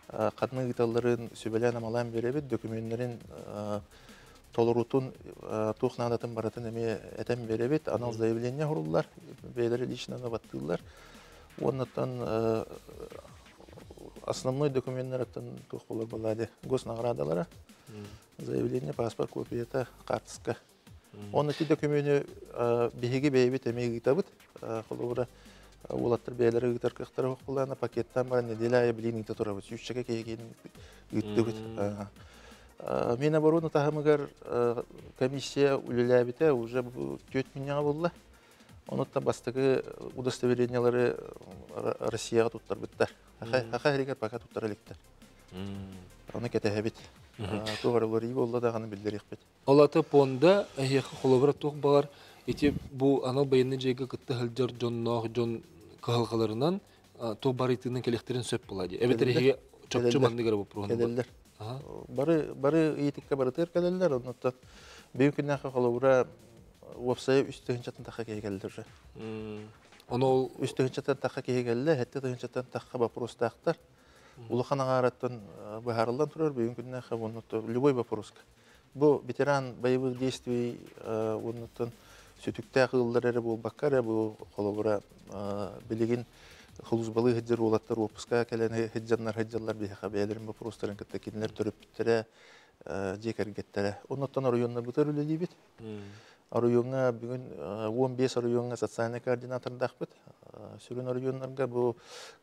Speaker 2: ханна ыыталларын сүбэлээн амалаан беребит, докуменнарын толорутун туох наадатын барытын эмиэ этэн беребит, анал заявление хуруллар, бэйэлэри лично баттыыллар. Оннуттан основной документтарыттан туох болар балады госнаградалара, заявление, паспорт копията, карточка. Онно ти документы биһиги бэйэбит эмиэ ыытабыт. Холобура, уолаттар бэйэлэри ыытар кыахтара буллаана пакеттан баран неделя айы билин ыыта турабыт. Сүүсчэкэ киһи ыыттыбыт. Минобороны таһымыгар комиссия үлэлээбитэ уже түөрт мунньаҕа буолла. Онуттан бастакы удостоверениялары Россияҕа туттарбыттар. Хаха хэригэр пока туттар эликтер. Оны кэтэһэбит. Туох эрэ буолла даҕаны биллэриэхпит.
Speaker 1: Олата пуонда эһиэхэ холобура туох баҕар ити бу анал байыаннай дьайыыга кытта сылдьар дьонноох дьон кыһалҕаларынан туох барыйтыынан кэлиэхтэрин сөп буолаа дии. Эбэтэр эһиги чопчу манныгар боппуруоһун.
Speaker 2: Кэлэллэр. Бары бары ыйытыкка барытыгар кэлэллэр. Оннуттан бүгүн күннээхи холобура уопсайа 3 тыһыынчаттан тахха киһи кэллэр уже.
Speaker 1: Ону ол
Speaker 2: 3 тыһыынчаттан тахха киһи кэллэ, 7 тыһыынчаттан тахха вопростаахтар. Улахан аҥаараттан быһаарыллан турар бүгүн күннээхи оннуттан любой вопроска. Бу ветеран боевых действий оннуттан сүтүктээх ыаллар эрэ буолбакка эрэ бу холобура билигин сулууспалыы сылдьар уолаттар отпуска кэлэн сылдьаннар сылдьаллар биһиэхэ бэйэлэрин вопростарын кытта кинилэр төрөппүттэрэ дьиэ кэргэттэрэ. Оннуттан оройуоннарбытыгар үлэлиибит. Оройуоҥҥа бүгүн 15 оройуоҥҥа социальный координатордаахпыт. Сүрүн оройуоннарга бу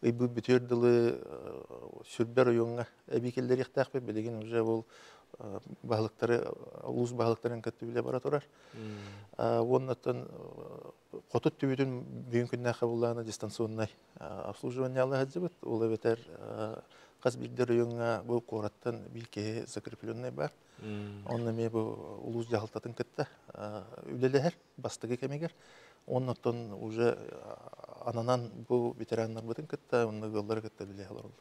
Speaker 2: ыйбыт бүтүөр дылы сүрбэ оройуоҥҥа эбии киллэриэхтээхпит. Билигин уже ол баһылыктары улуус баһылыктарын кытта үлэ бара турар. Оннуттан хотут түбүтүн бүгүн күннээхэ буллаана дистанционнай обслуживание сылдьыбыт. Ол эбэтэр хас биирдэ оройуоҥҥа бу куораттан биир киһи закрепленный бар. Онно эмиэ бу улуус дьаһалтатын кытта үлэлэһэр бастакы кэмигэр. Оннуттан уже ананан бу ветераннарбытын кытта, онно ыаллары кытта үлэлэһэ олороллор.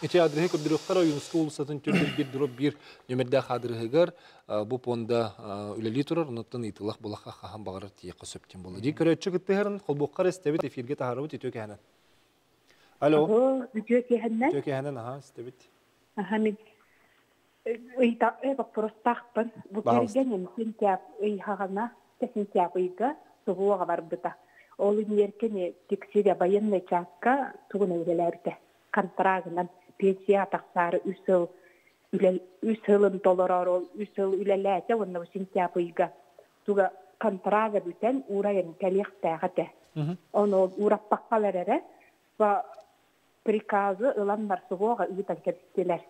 Speaker 1: Ити адрыһы көрдөрүөхтэр Ойуунускай уулуссатын 4 1 дробь 1 нөмердээх адрыһыгар бу пуонда үлэлии турар, онуттан ыйытыылаах булаха хаһан баҕарар тиийиэххэ сөп диэн буолла. Дии көрөөччү кыттыһарын холбуоххар истэбит эфиргэ таһаарабыт үтүө кэһэнэн. Алло.
Speaker 10: Үтүө кэһэннэн.
Speaker 1: Үтүө кэһэнэн, аха, истэбит.
Speaker 10: Аха, мин ыйта вопростаахпын. Бу кэргэним сентябрь ыйхаҕана, сентябрь ыйга СВО-ҕа барбыта. Ол иннеркени Тиксигэ военный чааска тугун үлэлээбитэ. Контрагынан пенсия тахсаары 3 сыл 3 сылын толорор ол 3 сыл үлэлээтэ уонна бу сентябрь ыйга туга контрага бүтэн уурайын кэлиэхтээх этэ. Ону уураппаккалар эрэ приказы ыланнар СВО-ҕа ыытан кэбистилэр.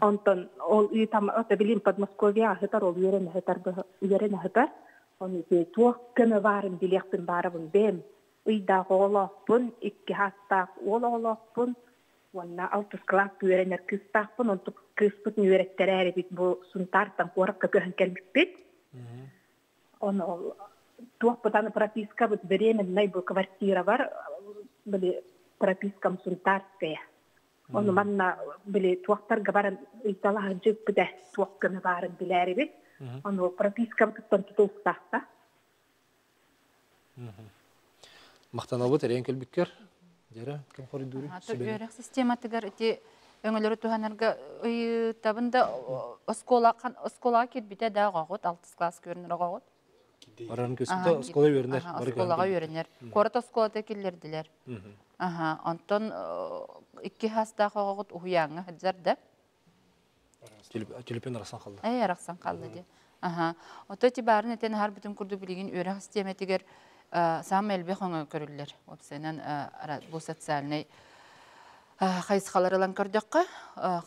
Speaker 10: Онтон ол ыытам ото билим Подмосковье аһытар ол үөрэн аһытар үөрэн аһытар. Оны туох көмө баарын билиэхпин баарабын бэм. Ыйдаах оҕолоохпун, икки хастаах уол оҕолоохпун, уонна алтыс класс үөрэнэр кыыстаахпын, онтук кыыспытын үөрэттэрээр бу Сунтаартан куоракка көһөн кэлбиппит. Оны ол туох бутаны прописка бут беременный бу квартира бар, били пропискам сунтарская. Оны манна били туохтарга баран ыйталаһа жыппыта туох көмө баарын билээрибит. Оны прописка туттан тутулуктаахта.
Speaker 1: Махтанабыт эрен кэлбиккэр. Дьэрэ, ким хоруйдууруй?
Speaker 5: Үөрэх систематыгар ити өҥөлөрү туһанарга ыйытабын да оскуола оскуолаҕа киирбитэ да оҕоҕут алтыс класс көрүнэр оҕоҕут.
Speaker 1: Барарын көстө оскуола үөрэнэр.
Speaker 5: Оскуолаҕа үөрэнэр. Куорат оскуолата киллэрдилэр. Аха, онтон икки хастаах оҕоҕут уһуйааҥҥа сылдьар да?
Speaker 1: Төлөпүөн арахсан халла.
Speaker 5: Ээ, арахсан халла дии. Аха. Ото ити баарын этэн аһар бүтүн курдук билигин үөрэх систиэмэтигэр саамай элбэх өҥө көрүллэр. Уопсайынан бу социальнай хайысхалар ылан көрдөххө,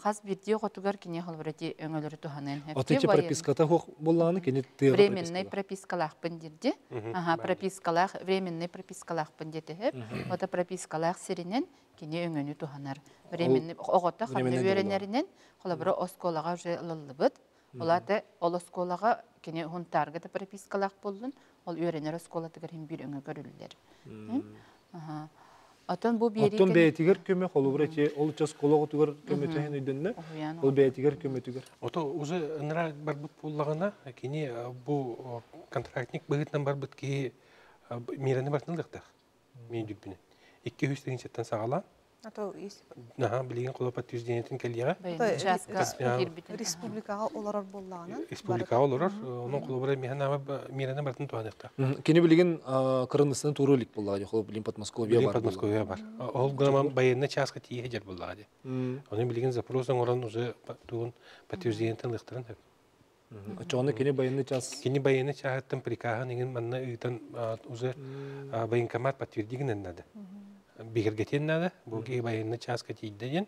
Speaker 5: хас биирдии оҕотугар кини холобур ити өҥөлөрү туһаныан сөп.
Speaker 1: Ото ити прописката суох буоллаҕына кини тыаҕа
Speaker 5: Временный пропискалаахпын диирди. Аха, пропискалаах, временный пропискалаахпын диэтэ сөп. Ото пропискалаах сиринэн кини өҥөнү туһанар. Временный оҕото ханна үөрэнэринэн, холобура оскуолаҕа уже ылыллыбыт. Ол аата ол оскуолаҕа кини Хунтаарга да пропискалаах буоллун, ол үөрэнэр оскуолатыгар иһин биир өҥө көрүллэр. Аха. Оттон бу биэрии
Speaker 1: Оттон бэйэтигэр көмө холобура ити ол оскуола оҕотугар көмөтө иһин өйдөннө. Ол бэйэтигэр көмөтүгэр.
Speaker 4: Ото уже ыныраа барбыт буоллаҕына, кини бу контрактник быһыытынан барбыт киһи миэрэни барытын ылыахтаах. Мин дүрбүнэн. 200 тыһыынчаттан саҕалаан Наһаа билигин холопа подтверждениетин кэлиэҕэ.
Speaker 3: Республикаҕа олорор буоллаҕына.
Speaker 4: Республикаҕа олорор. Онон холобура миэрэни барытын туһаныахтаах.
Speaker 1: Кини билигин кырынысын тууру илик буоллаҕа дии. Холобур билигин Подмосковье бар.
Speaker 4: Подмосковье бар. Ол гынан байыаннай чааска тиийэ сылдьар буоллаҕа дии. Ону билигин запрос оҥорон уже тугун подтверждениетин ылыахтарын сөп.
Speaker 1: Оччоҕуна кини байыаннай чаас
Speaker 4: Кини байыаннай чааһыттан прикаһын иҥин манна ыытан уже военкомат подтверди гынан надо. Бигэргэтиэн надо. Бу киһи байыаннай чааска тиийдэ диэн.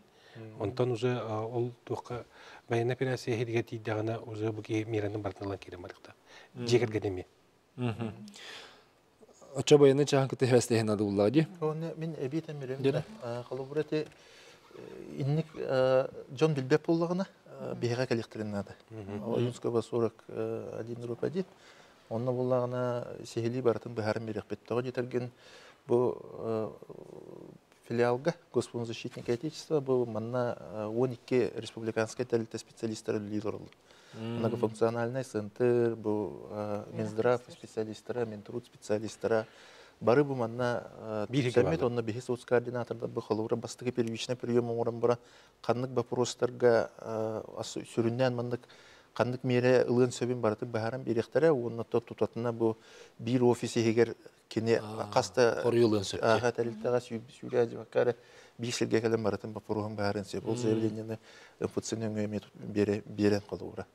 Speaker 4: Онтон уже ол туохха байыаннай операция иһигэр тиийдэҕинэ уже бу киһи миэраны барытын ылан киирэн барыахтаах. Дьиэ кэргэнэ эмиэ.
Speaker 1: Оччо байыаннай чааһын кытта сибээстэһин надо буллаҕа дии.
Speaker 2: Оны мин эбии тэмирим. Холобура ити инник дьон билбэт буоллаҕына биһиэхэ кэлиэхтэрин наада. Ойунского 41 дробь 1. Онно буоллаҕына сиһилии барытын быһааран биэриэхпит. Тоҕо диэтэргин бу филиалга Госползащитника Отечества бу манна 12 республиканскай тэрилтэ специалистара үлэлии олороллор. Многофункциональный центр, бу Минздрав специалистара, Минтруд специалистара бары бу манна түмсэммит, онно биһи соцкоординатордар бу холобура бастакы первичный прием оҥорон баран ханнык боппуруостарга сүрүннээн маннык ханнык миэрэ ылыан сөбүн барытын быһааран биэриэхтэрэ уонна тутатына бу биир офис иһигэр кини хас да
Speaker 1: хоруйулуон сөп
Speaker 2: ааха тэрилтэҕэ сүүрээ дьыбакка эрэ биир сиргэ кэлэн барытын боппуруоһун быһаарыан сөп. Ол заявлениены МФЦ нөҥүө эмиэ биэрэн холобура.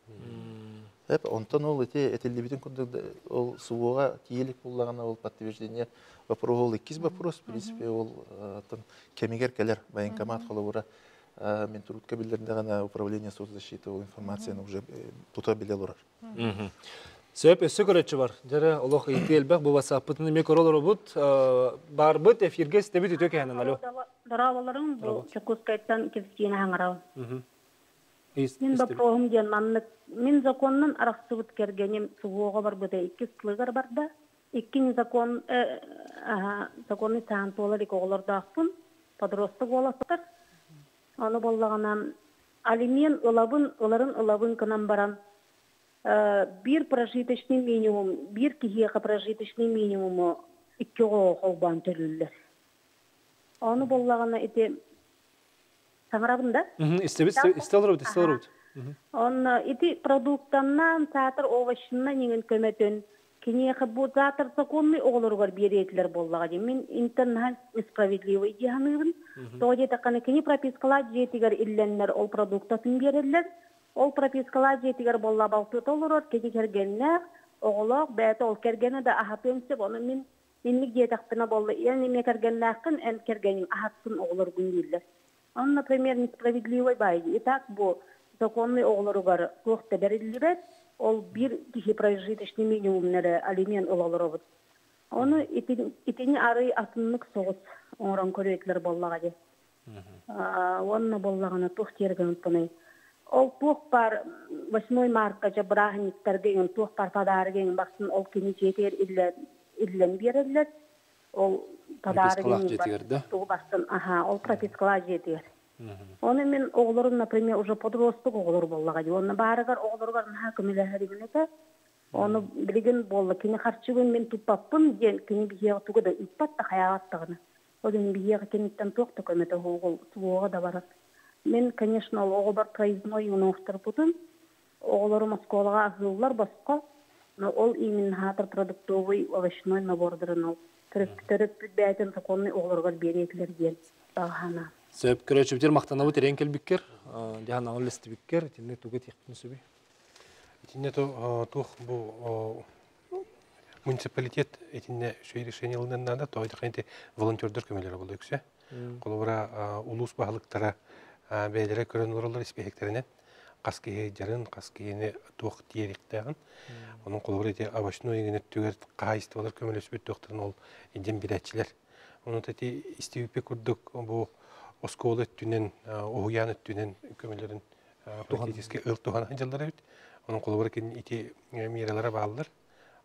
Speaker 2: Эп онтон ол ити этиллибитин курдук ол СВО-ҕа тиийэ илик буоллаҕына ол подтверждение вопроһу ол иккис вопрос в принципе ол кэмигэр кэлэр военкомат холобура Минтрудка биллэрдэҕинэ управление соцзащиты ол информацияны уже тута билэ олорор.
Speaker 1: Сөп, өссө көрөччү бар. Дьэрэ, олох ыйытыы элбэх бу WhatsApp-пытын эмиэ көрө олоробут. Баарбыт, эфиргэ истэбит үтүө кэһэнэн, алло.
Speaker 11: Дорооболорум, бу Чокуускайтан Кристина хаҥарабын. Мин боппуруоһум диэн маннык. Мин законнан арахсыбыт кэргэним СВО-ҕа барбыта иккис сылыгар барда. Икки незакон, законный саан туола илик оҕолордоохпун, подросток уолаттар. Аны буоллаҕына, алимент ылабын, ыларын ылабын гынан баран, биир прожиточный минимум, биир киһиэхэ прожиточный минимуму икки оҕоҕо холбоон төлүүллэр. Ону буоллаҕына ити саҥарабын да?
Speaker 1: Истэбит, истэ олоробут, истэ олоробут.
Speaker 11: Онно ити продуктаннан, саатар овощынан иҥин көмөтүн киниэхэ бу саатар законный оҕолоругар биэриэтилэр буоллаҕа дии. Мин интернаһа несправедливый дии саныыбын. Тоҕо диэтэххинэ кини пропискалаах дьиэтигэр иллэннэр ол продуктатын биэрэллэр. Ол пропискалаах дьиэтигэр буолла балтыта олорор, кини кэргэннээх, оҕолоох, бэйэтэ ол кэргэнэ да аһатыан сөп. Ону мин инник диэтэхпинэ буолла, эн эмиэ кэргэннээххин, эн кэргэниҥ аһаттын оҕолоргун дииллэр. Он, например, несправедливый баай. И так бу законный оҕолоругар туох да бэриллибэт, ол биир киһи прожиточный минимумнары алимент ыла олоробут. Ону итини арый атыннык соҕус оҥорон көрүөтүлэр буоллаҕа дии. Уонна буоллаҕына туох диэр гыныппыный? Ол туох баар 8 марка дьэ бырааһынньыктарга иҥин туох баар подарок иҥин барсын ол кини дьиэтигэр иллэн биэрэллэр. Ол подарок иҥин тугу барсын аха ол пропискалаах дьиэтигэр. Оны мин оҕолорум, например, уже подросток оҕолор буоллаҕа дии. Онно баарыгар оҕолоругар наһаа көмөлөһөр этэ. Ону билигин буолла кини харчыбын мин туппаппын диэн кини биһиэхэ тугу да ыыппат да хайаабат даҕаны. Ол иһин биһиэхэ киниттэн туох да көмөтө суоҕа да барар. Мин, конечно, ол оҕобор проездной оҥосторбутум. Оҕолорум оскуолаҕа аһыыллар босхо, но ол именно аһаатар продуктовый овощной набордарын ол. Төрөппүт бэйэтин законный оҕолоругар биэриэтилэр диэн баҕаһана.
Speaker 1: Сөп көрөөччүбүтүгэр махтанабыт эрэн кэлбиккэр, дьаһан аҕал лестибиккэр, итиннэ тугу этиэхпин сөбүй?
Speaker 4: Итиннэ туох бу муниципалитет итиннэ үчүгэй решение ылынан наада, тоҕо ити волонтердар көмөлөрө буолла үксэ. Холобура, улуус баһылыктара бэйэлэрэ көрөн олороллор испииһэктэринэн хас киһи дьарын, хас киһини туох тиэриэхтээҕин. Онон холобура ити овощной иҥин өттүгэр хаһаайыстыбалар көмөлөспүт туохтарын ол илдьэн билээччилэр. Онон ити истибиппит курдук бу оскуола өттүнэн, уһуйаан өттүнэн көмөлөрүн практически ыл туһана сылдьаллар эбит. Онон холобура кини ити миэрэлэрэ бааллар.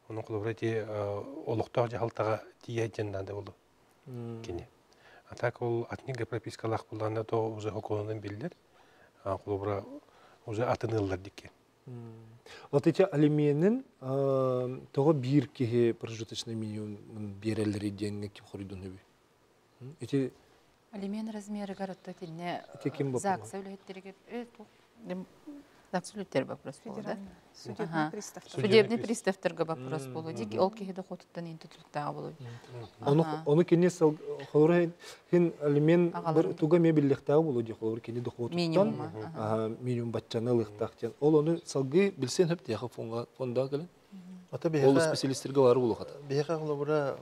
Speaker 4: Онон холобура ити олохтоох дьаһалтаҕа тиийэ дьэн наада буолуо кини. А так ол атнига пропискалаах буллаҕына то уже хокуонунан биллэр. Холобура уже атын ыаллар дикки.
Speaker 1: Вот эти алименин тоҕо биир киһи прожиточный минимум биэрэллэри диэҥҥэ ким хоруйдун үбүй? Ити
Speaker 5: Алимент размерыгар отто итиннэ
Speaker 1: Ити ким боппуруоһа?
Speaker 5: ЗАГСа үлэһиттэригэр ЗАГС үлэһиттэр вопрос буолла да?
Speaker 3: Судебный пристав.
Speaker 5: Судебный приставтарга вопрос буолуо. Дик ол киһи дохуотуттан ин тутулуктааҕа буолуо.
Speaker 1: Ону ону кини холобура хин алимент туга эмиэ биллиэхтээҕэ буолуо дии холобура кини дохуотуттан минимум баччаны ылыахтаах диэн. Ол ону салгыы билсиэн сөп диэхэ фонда кэлин. Ол специалистерге бары буолуохата.
Speaker 2: Биһиэхэ холобура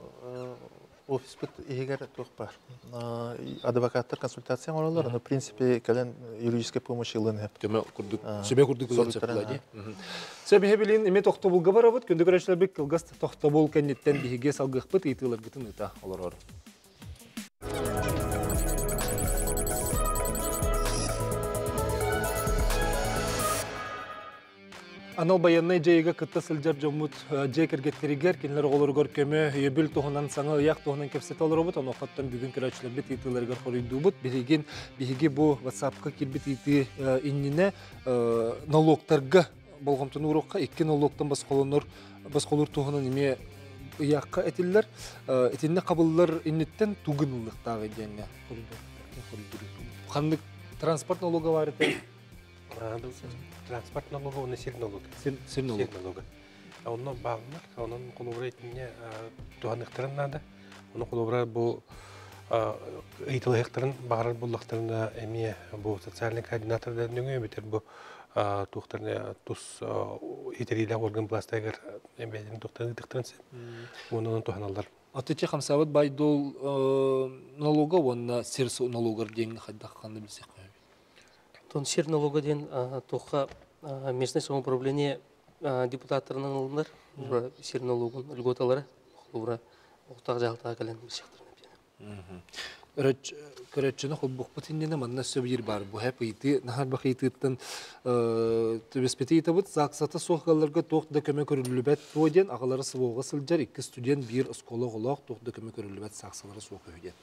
Speaker 2: офиспыт иһигэр туох баар. Адвокаттар консультация оҥороллор, но в принципе кэлэн юридическая помощь ылын сөп.
Speaker 1: Көмө курдук, сүбэ курдук ылын сөп дии. Сөбүһэ билин эми тохтобулга барабыт, күндү көрөөччүлэрбит кылгас тохтобул кэнниттэн биһиги салгыахпыт ыйытыыларгытын ыыта олорор. Анал байыаннай дьайыыга кытта сылдьар дьоммут дьиэ кэргэттэригэр, кинилэр оҕолоругар көмө, өйөбүл туһунан саҥа ыйаах туһунан кэпсэтэ олоробут. Онуохаттан бүгүн көрөөччүлэрбит ыйытыыларыгар хоруйдуубут. Билигин биһиги бу WhatsApp-ка киирбит ыйытыы иннинэ налогтарга болҕомтону ууруохха, икки налогтан босхолонор босхолуур туһунан эмиэ ыйаахха этиллэр. Итиннэ хабыллар инниттэн тугун ыллыктааҕый диэҥҥэ ханнык транспорт налога баар этэ?
Speaker 4: Транспорт налога уонна сир налога.
Speaker 1: Сир
Speaker 4: налога. Онно бааллар, онон холобура итинне туһаныахтарын наада. Ону холобура бу ыйыталаһыахтарын баҕарар буоллахтарына эмиэ бу социальный координатордар нөҥүө эбэтэр бу туохтарына тус итэриилээх орган властайгар бэйэлэрин туохтарын ыытыахтарын сөп. Уонна онон туһаналлар.
Speaker 1: Аты хамсаабыт байдол налога уонна сир налогар диэҥҥэ хайдах ханна билсиэххэ
Speaker 6: Тон сир налога диэн туохха местное самоуправление депутаттарынан ылынар сир налогун льготалара холобура оҕутаах дьаһалтаҕа кэлэн билсиэхтэрин
Speaker 1: Көрөөччүнү холбуохпут иннинэ манна өссө биир баар бу хэп ыйытыы наһаа элбэх ыйытыыттан түбэспити ыйытабыт ЗАГСата суох ыалларга туох да көмө көрүллүбэт дуо диэн аҕалара СВО-ҕа сылдьар икки студент биир оскуола оҕолоох туох да көмө көрүллүбэт САГСалара суох үһү диэн.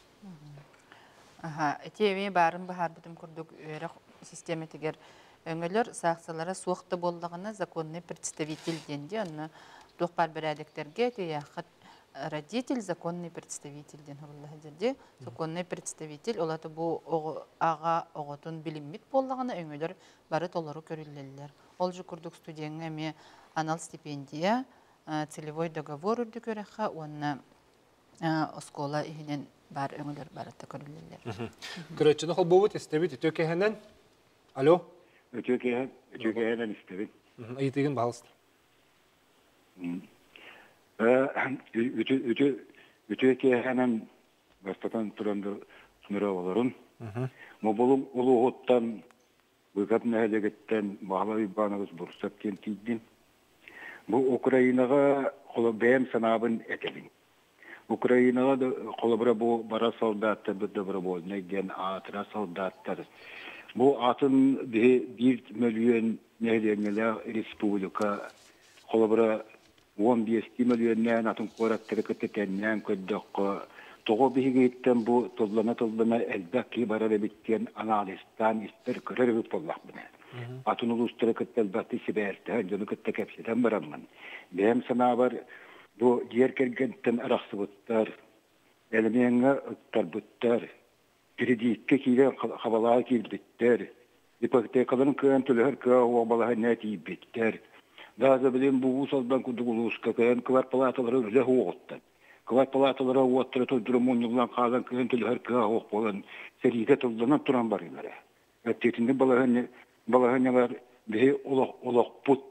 Speaker 5: Аха, ити эмиэ баарын быһаарбытым курдук үөрэх систиэмэтигэр өҥөлөр саахсалара суох да буоллаҕына законный представитель диэн дии онно туох баар бэрээдэктэргэ тиийээххит родитель законный представитель диэн сурулла сылдьар дии законный представитель ол аата бу оҕо аҕа оҕотун билиммит буоллаҕына өҥөлөр бары толору көрүллэллэр ол же курдук студеҥҥа эмиэ анал стипендия целевой договор үрдүк үөрэххэ уонна оскуола иһинэн баар өҥөлөр барыта көрүллэллэр.
Speaker 1: Көрөөччүнү холбуубут, истэбит, үтүө кэһэнэн. Алло.
Speaker 12: Үтүө кэһэн, үтүө кэһэнэн истэбит.
Speaker 1: Ыйытыгын баһалыста.
Speaker 12: Үтүө үтүө үтүө кэһэнэн бастатан туран сыныра олорун. Мобулум улууһуттан Быыкап нэһилиэгиттэн Баһылай Уйбаанабыс Бурсов диэн тиийдим. Бу Украинаҕа бэйэм санаабын этэбин. Украинаҕа да холобура бу бара солдаттарбыт добровольнай диэн аатыра солдаттар. Бу атын биһи 1 мөлүйүөн нэһилиэнньэлээх республика холобура 15 мөлүйүөннээн атын куораттары кытта тэҥнээн көрдөххө, тоҕо биһигиттэн бу тыллана-тыллана элбэх киһи барар эбит диэн анализтаан истэр көрөр эбит буоллахпына. Атын улуустары кытта элбэхтик сибээстэһэн, дьону кытта кэпсэтэн бараммын, бэйэм санаабар бу дьиэр кэргэнтэн арахсыбыттар, элэмиэҥҥэ ыктарбыттар, кредиккэ киирэн хабалаҕа киирбиттэр, ипотекаларын кыайан төлөһөр кыа уобалаһа тиийбиттэр. Даже билин бу Уус Алдан курдук улууска кыайан квартплаталары үлэ уоҕуттан. Кыбай палаталара уоттара турдура мунньуллан хаалан кыһын төлөһөр кыа оһох буолан сэриигэ тылланан туран барыылара. Өттүтүннүк балаһыанньалар биһи олохпут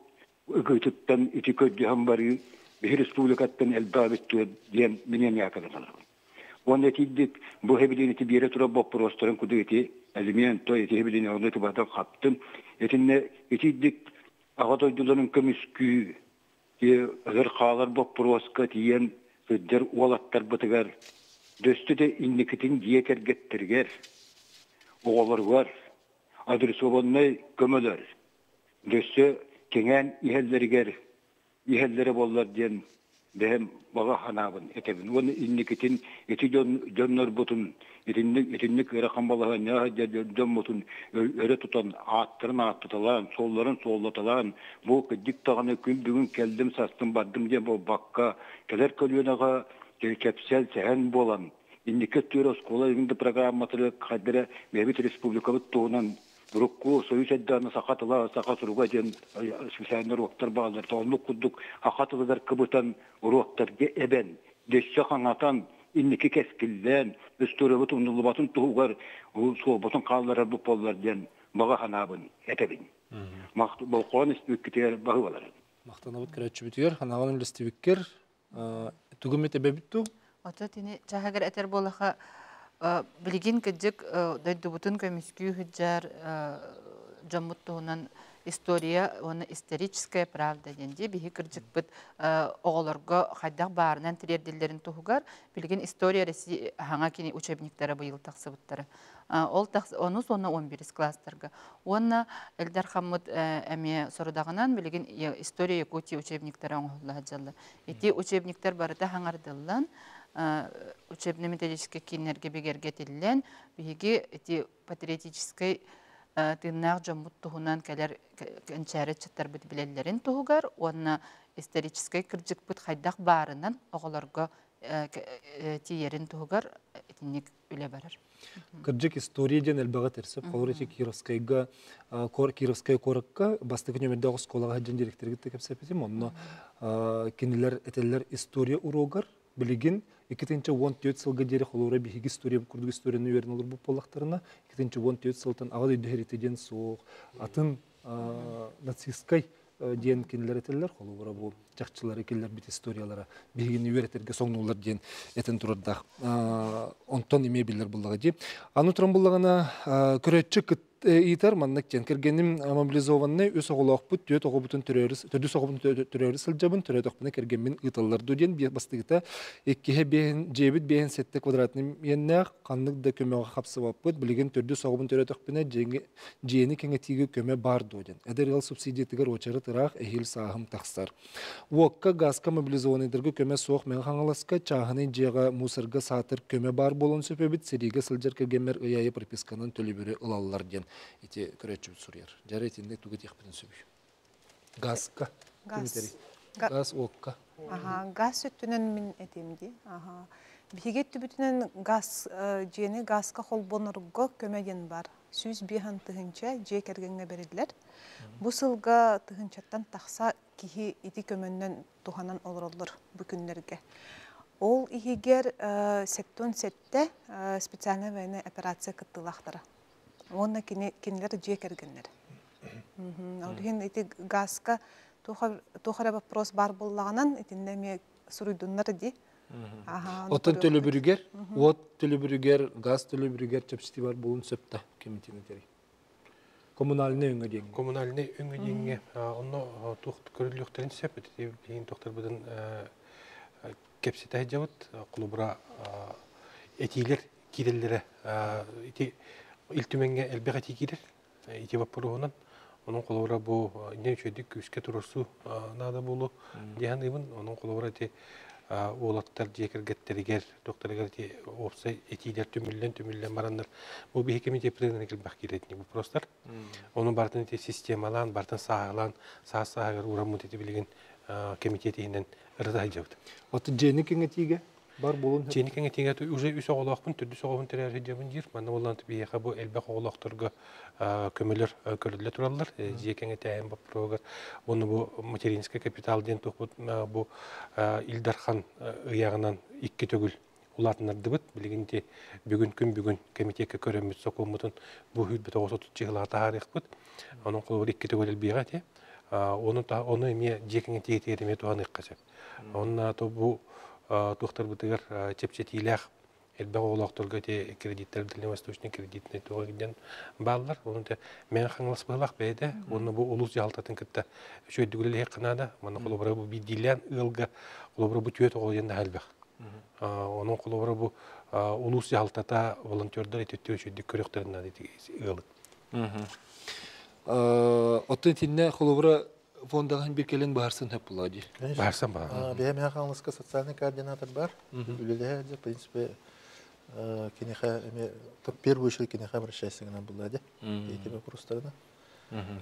Speaker 12: ыгыытыттан ити көрдөһөн барыы биһи республикаттан элбээбит диэн мин эмиэ сананабын. Уонна этийдик бу хэбилиин ити биэрэ турар боппуруостарын куду ити элемент то ити хэбилиин ону ити батын хаптым. Итиннэ итийдик аҕа дойдуларын көмүскүү өлөр хаалар боппуруоска тиийэн сылдьар уолаттарбытыгар дөстө да инникитин дьиэ кэргэттэригэр, оҕолоругар адресованнай көмөлөр дөссө кэҥээн иһэллэригэр иһэллэрэ буоллар диэн бэйэм баҕа санаабын этэбин. Уонна инникитин ити дьон дьоннорбутун итинник итинник ыарахан балаһыанньаҕа дьоммутун өрө тутан ааттарын ааттаталаан, суолларын суоллаталаан бу кырдьык даҕаны күн бүгүн кэллим, састым, бардым диэн буолбакка, кэлэр көлүөнэҕэ кэпсэл, сэһэн буолан инники өттүгэр оскуола да программатыгар хайдара бэйэбит республикабыт туһунан урукку Союз эрдэҕинэ саха тыла, саха суруга диэн специальный уруоктар бааллар. Оннук курдук саха тылыгар кыбытан уруоктарга эбэн, дөссө хаҥатан, инники кэскиллээн, историябыт умнуллубатын туһугар суолбутун хаалларар буоллар диэн баҕа санаабын этэбин. Болхоон испиккитигэр баһыыбаларын.
Speaker 1: Махтанабыт көрөөччүбүтүгэр, ханаҕын үллэстибиккэр тугу эмит эбэбит дуу?
Speaker 5: Ото тини чаһыгар этэр буолаха билигин кыдьык дойдубутун көмүскүү сылдьар дьоммут туһунан история уонна историческая правда диэн дии биһи кырдьыкпыт оҕолорго хайдах баарынан тириэрдиллэрин туһугар билигин история России хаҥа кини учебниктара быйыл тахсыбыттара. Ол онус уонна 11 класстарга. Уонна Эльдар Хаммыт эмиэ сорудаҕынан билигин история Якутии учебниктара оҥоһулла сылдьаллар. Ити учебниктар барыта хаҥардыллан, учебно-методическай кииннэргэ бигэргэтиллэн, биһиги ити патриотическай тыыннаах дьоммут туһунан кэлэр кэнчээри ыччаттарбыт билэллэрин туһугар уонна историческай кырдьыкпыт хайдах баарынан оҕолорго тиийэрин туһугар итинник үлэ барар.
Speaker 1: Кырдьык история диэн элбэҕи тэрсеп. Холобур ити Кировскайга Кировскай куоракка бастакы нөмердээх оскуолаҕа сылдьан директорга кэпсэппитим. Онно кинилэр этэллэр история уруогар билигин 2014 сылга диэри холобура биһиги история курдук историяны үөрэнэ олорбут буоллахтарына 2014 сылтан аҕа дойду сэриитэ диэн суох атын нацистскай диэн кинилэр этэллэр. Холобура бу чахчылары киллэрбит историялара биһигини үөрэтэргэ соҥнуллар диэн этэн турардаах. Онтон эмиэ биллэр буллаҕа дии. Аны туран буллаҕына көрөөччү ыытар маннык диэн кэргэним мобилизованный үс оҕолоохпут түөрт оҕобутун төрөөрү төрдүс оҕобун төрөөрү сылдьабын төрөөтөхпүнэ кэргэммин ыыталлар дуу диэн бастыгыта иккиһэ биэһин дьиэбит биэһин сэттэ квадратный иэннээх ханнык да көмөҕө хапсыбаппыт билигин төрдүс оҕобун төрөөтөхпүнэ дьиэни кэҥэтиигэ көмө баар дуо диэн. Эдэр ыал субсидиятыгар уочарат ыраах эһиил сааһым тахсар. Уокка, газка мобилизованныйдарга көмө суох Мэҥэ Хаҥаласка чааһынай дьиэҕэ мусорга саатар көмө баар буолуон сөп эбит. Сэриигэ сылдьар кэргэммэр ый аайы прописканан төлөбүрү ылаллар диэн ити көрөөччүбүт суруйар. Дьара итиннэ тугу этиэхпитин сөбүй? Газка.
Speaker 3: Газ.
Speaker 1: Газ уокка.
Speaker 3: Аха, газ өттүнэн мин этим дии. Аха. Биһиги өттүбүтүнэн газ дьиэни газка холбонорго көмө диэн бар. 105 тыһыынча дьиэ кэргэҥҥэ бэриллэр. Бу сылга тыһыынчаттан тахса киһи ити көмөннөн туһанан олороллор бу күннэргэ. Ол иһигэр 77 специальная военная операция кыттыылаахтара. Уонна кинилэр дьиэ кэргэннэрэ. Ол иһин ити газка туох эрэ вопрос баар буоллаҕынан итиннэ эмиэ суруйдуннар дии.
Speaker 1: Оттон төлөбүрүгэр, уот төлөбүрүгэр, газ төлөбүрүгэр чэпчэтии бар буолуон сөп да кэмитин этэрий. Коммунальный өҥө диэҥҥэ.
Speaker 4: Коммунальный өҥө диэҥҥэ онно туох көрүллүөхтэрин сөп ити билигин тохторбутун кэпсэтэ сылдьабыт. Холобура этиилэр киирэллэрэ ити Ил Түмэҥҥэ элбэх этии киирэр ити боппуруоһунан. Онон холобура бу инньэ үчүгэйдик күүскэ туруорсуу наада буолуо дии саныыбын. Онон холобура ити уолаттар дьиэ кэргэттэригэр, докторыгар ити уопсай этиилэр түмүллэн-түмүллэн бараннар бу биһи комитет элбэх киирэтини вопростар. Ону барытын ити системалаан, барытын сааһылаан, саас-сааһыгар уураммыт ити билигин комитет иһинэн ырыта сылдьабыт.
Speaker 1: От дьиэни кэҥэтиигэ? Бар буолун.
Speaker 4: Дьиэни кэҥэтиигэ уже үс оҕолоохпун, төрдүс оҕобун төрөөр сылдьабын диир. Манна буоллаан биһиэхэ бу элбэх оҕолоохторго көмөлөр көрүллэ тураллар. Дьиэ кэҥэтээһин боппуруогар уонна бу материнский капитал диэн туохпут бу Ил Дархан ыйааҕынан икки төгүл улаатыннардыбыт. Билигин ити бүгүн күн бүгүн кэмитиэккэ көрөммүт сокуоммутун бу сүүрбэ тоҕус отут чыһылаҕа таһаарыахпыт. Онон холобур икки төгүл элбиэҕэ ити. Ону, ону эмиэ дьиэ кэҥэтиитигэр эмиэ туһаныахха сөп. Онно бу туохтарбытыгар чэпчэтиилээх элбэх оҕолоохторго ити кредиттэр дальневосточный кредитный туох диэн бааллар. Онон Мэҥэ Хаҥалас быһалаах бэйэтэ уонна бу улуус дьаһалтатын кытта үчүгэйдик үлэлэһиэххэ наада. Манна холобура бу биирдиилээн ыалга холобура бу түөрт оҕо диэн наһаа элбэх. Онон холобура бу улуус дьаһалтата волонтердар ити үчүгэйдик көрүөхтэрин наада ити ыалы.
Speaker 1: Оттон итиннэ холобура фондаҕын бир кэлин быһарсын хөп буолаа дии.
Speaker 4: Быһарсан баар.
Speaker 2: Бэйэм Хаҥаласка социальный координатор бар. Үлэлэһэ в принципе киниэхэ эми в первую очередь киниэхэ обращайся гынан буолла дии. Эти вопростарына.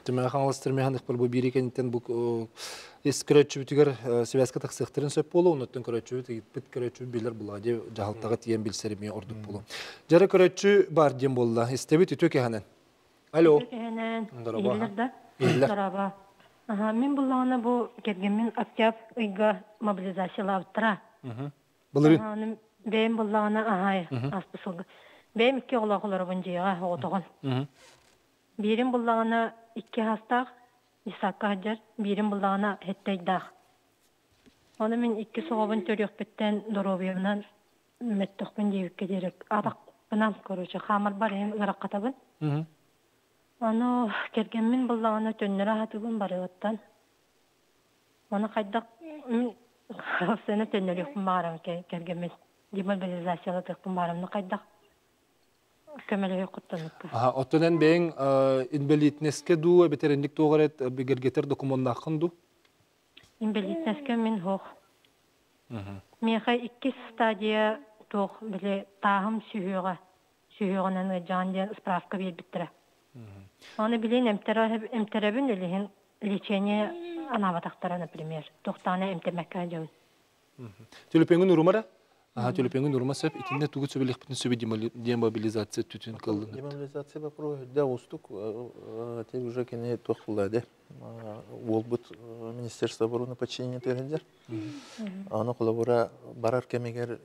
Speaker 1: Түмэ Хаҥаластар механик бу биир кэнниттэн бу ис көрөөччүбүтүгэр связка тахсыахтарын сөп буолуо, оннуттан көрөөччүбүт ыйыппыт көрөөччүбүт билэр буолаа дии дьаһалтаҕа тиийэн билсэр эмиэ ордук буолуо. Дьара көрөөччү бар диэн буолла. Истэбит үтүө кэһэнэн. Алло.
Speaker 13: Үтүө кэһэнэн. Иһиллэр да? Иһиллэр. Дорообо. Аха, мин буллаҕына бу кэргэммин октябрь ыйга мобилизациялаабыттара.
Speaker 1: Былырыын.
Speaker 13: Бэйэм буллаҕына аһай ааспыт сылга. Бэйэм икки оҕолоох олоробун дьиэҕэ оҕотоҕун. Биирим буллаҕына икки аһастаах, десакка сылдьар, биирим буллаҕына һэттэ ыйдаах. Ону мин икки оҕобун төрүөхпүттэн доруобуйабынан мөттөхпүн диэбиккэ диэри атахпынан, короче, хаамарбар иһин ыараххатабын. Ону кэргэммин буллаҕына төннөрө аһатыбын барыгыттан. Ону хайдах мин сцена төннөрүөхпүн баҕарам кэргэммин демобилизациялатыахпын баҕарам, ну хайдах көмөлөһүөх куттаныкка.
Speaker 1: Оттон эн бэйэҥ инбэлиитинэскэ дуу, эбэтэр инник туох эрэ бигэргэтэр докумуоннааххын дуу?
Speaker 13: Инбэлиитинэскэ мин суох. Миэхэ иккис стадия туох били тааһым сүһүөҕэ сүһүөҕүнэн ыалдьаҕын диэн справка биэрбиттэрэ. Аны билин эмтэрэбин илиһин лечение анаабатахтара, например, туохтаана эмтэммэккэ дьон.
Speaker 1: Төлөпүөҥҥүн урумара? Аха, төлөпүөҥҥүн урума сөп. Итиннэ тугу сөбүлэхпитин сөбү демобилизация түтүн кыллын.
Speaker 2: Демобилизация вопросы да устук те уже кини туох булла уолбут Министерство обороны подчинение тыһылдьар. Аны холобура барар кэмигэр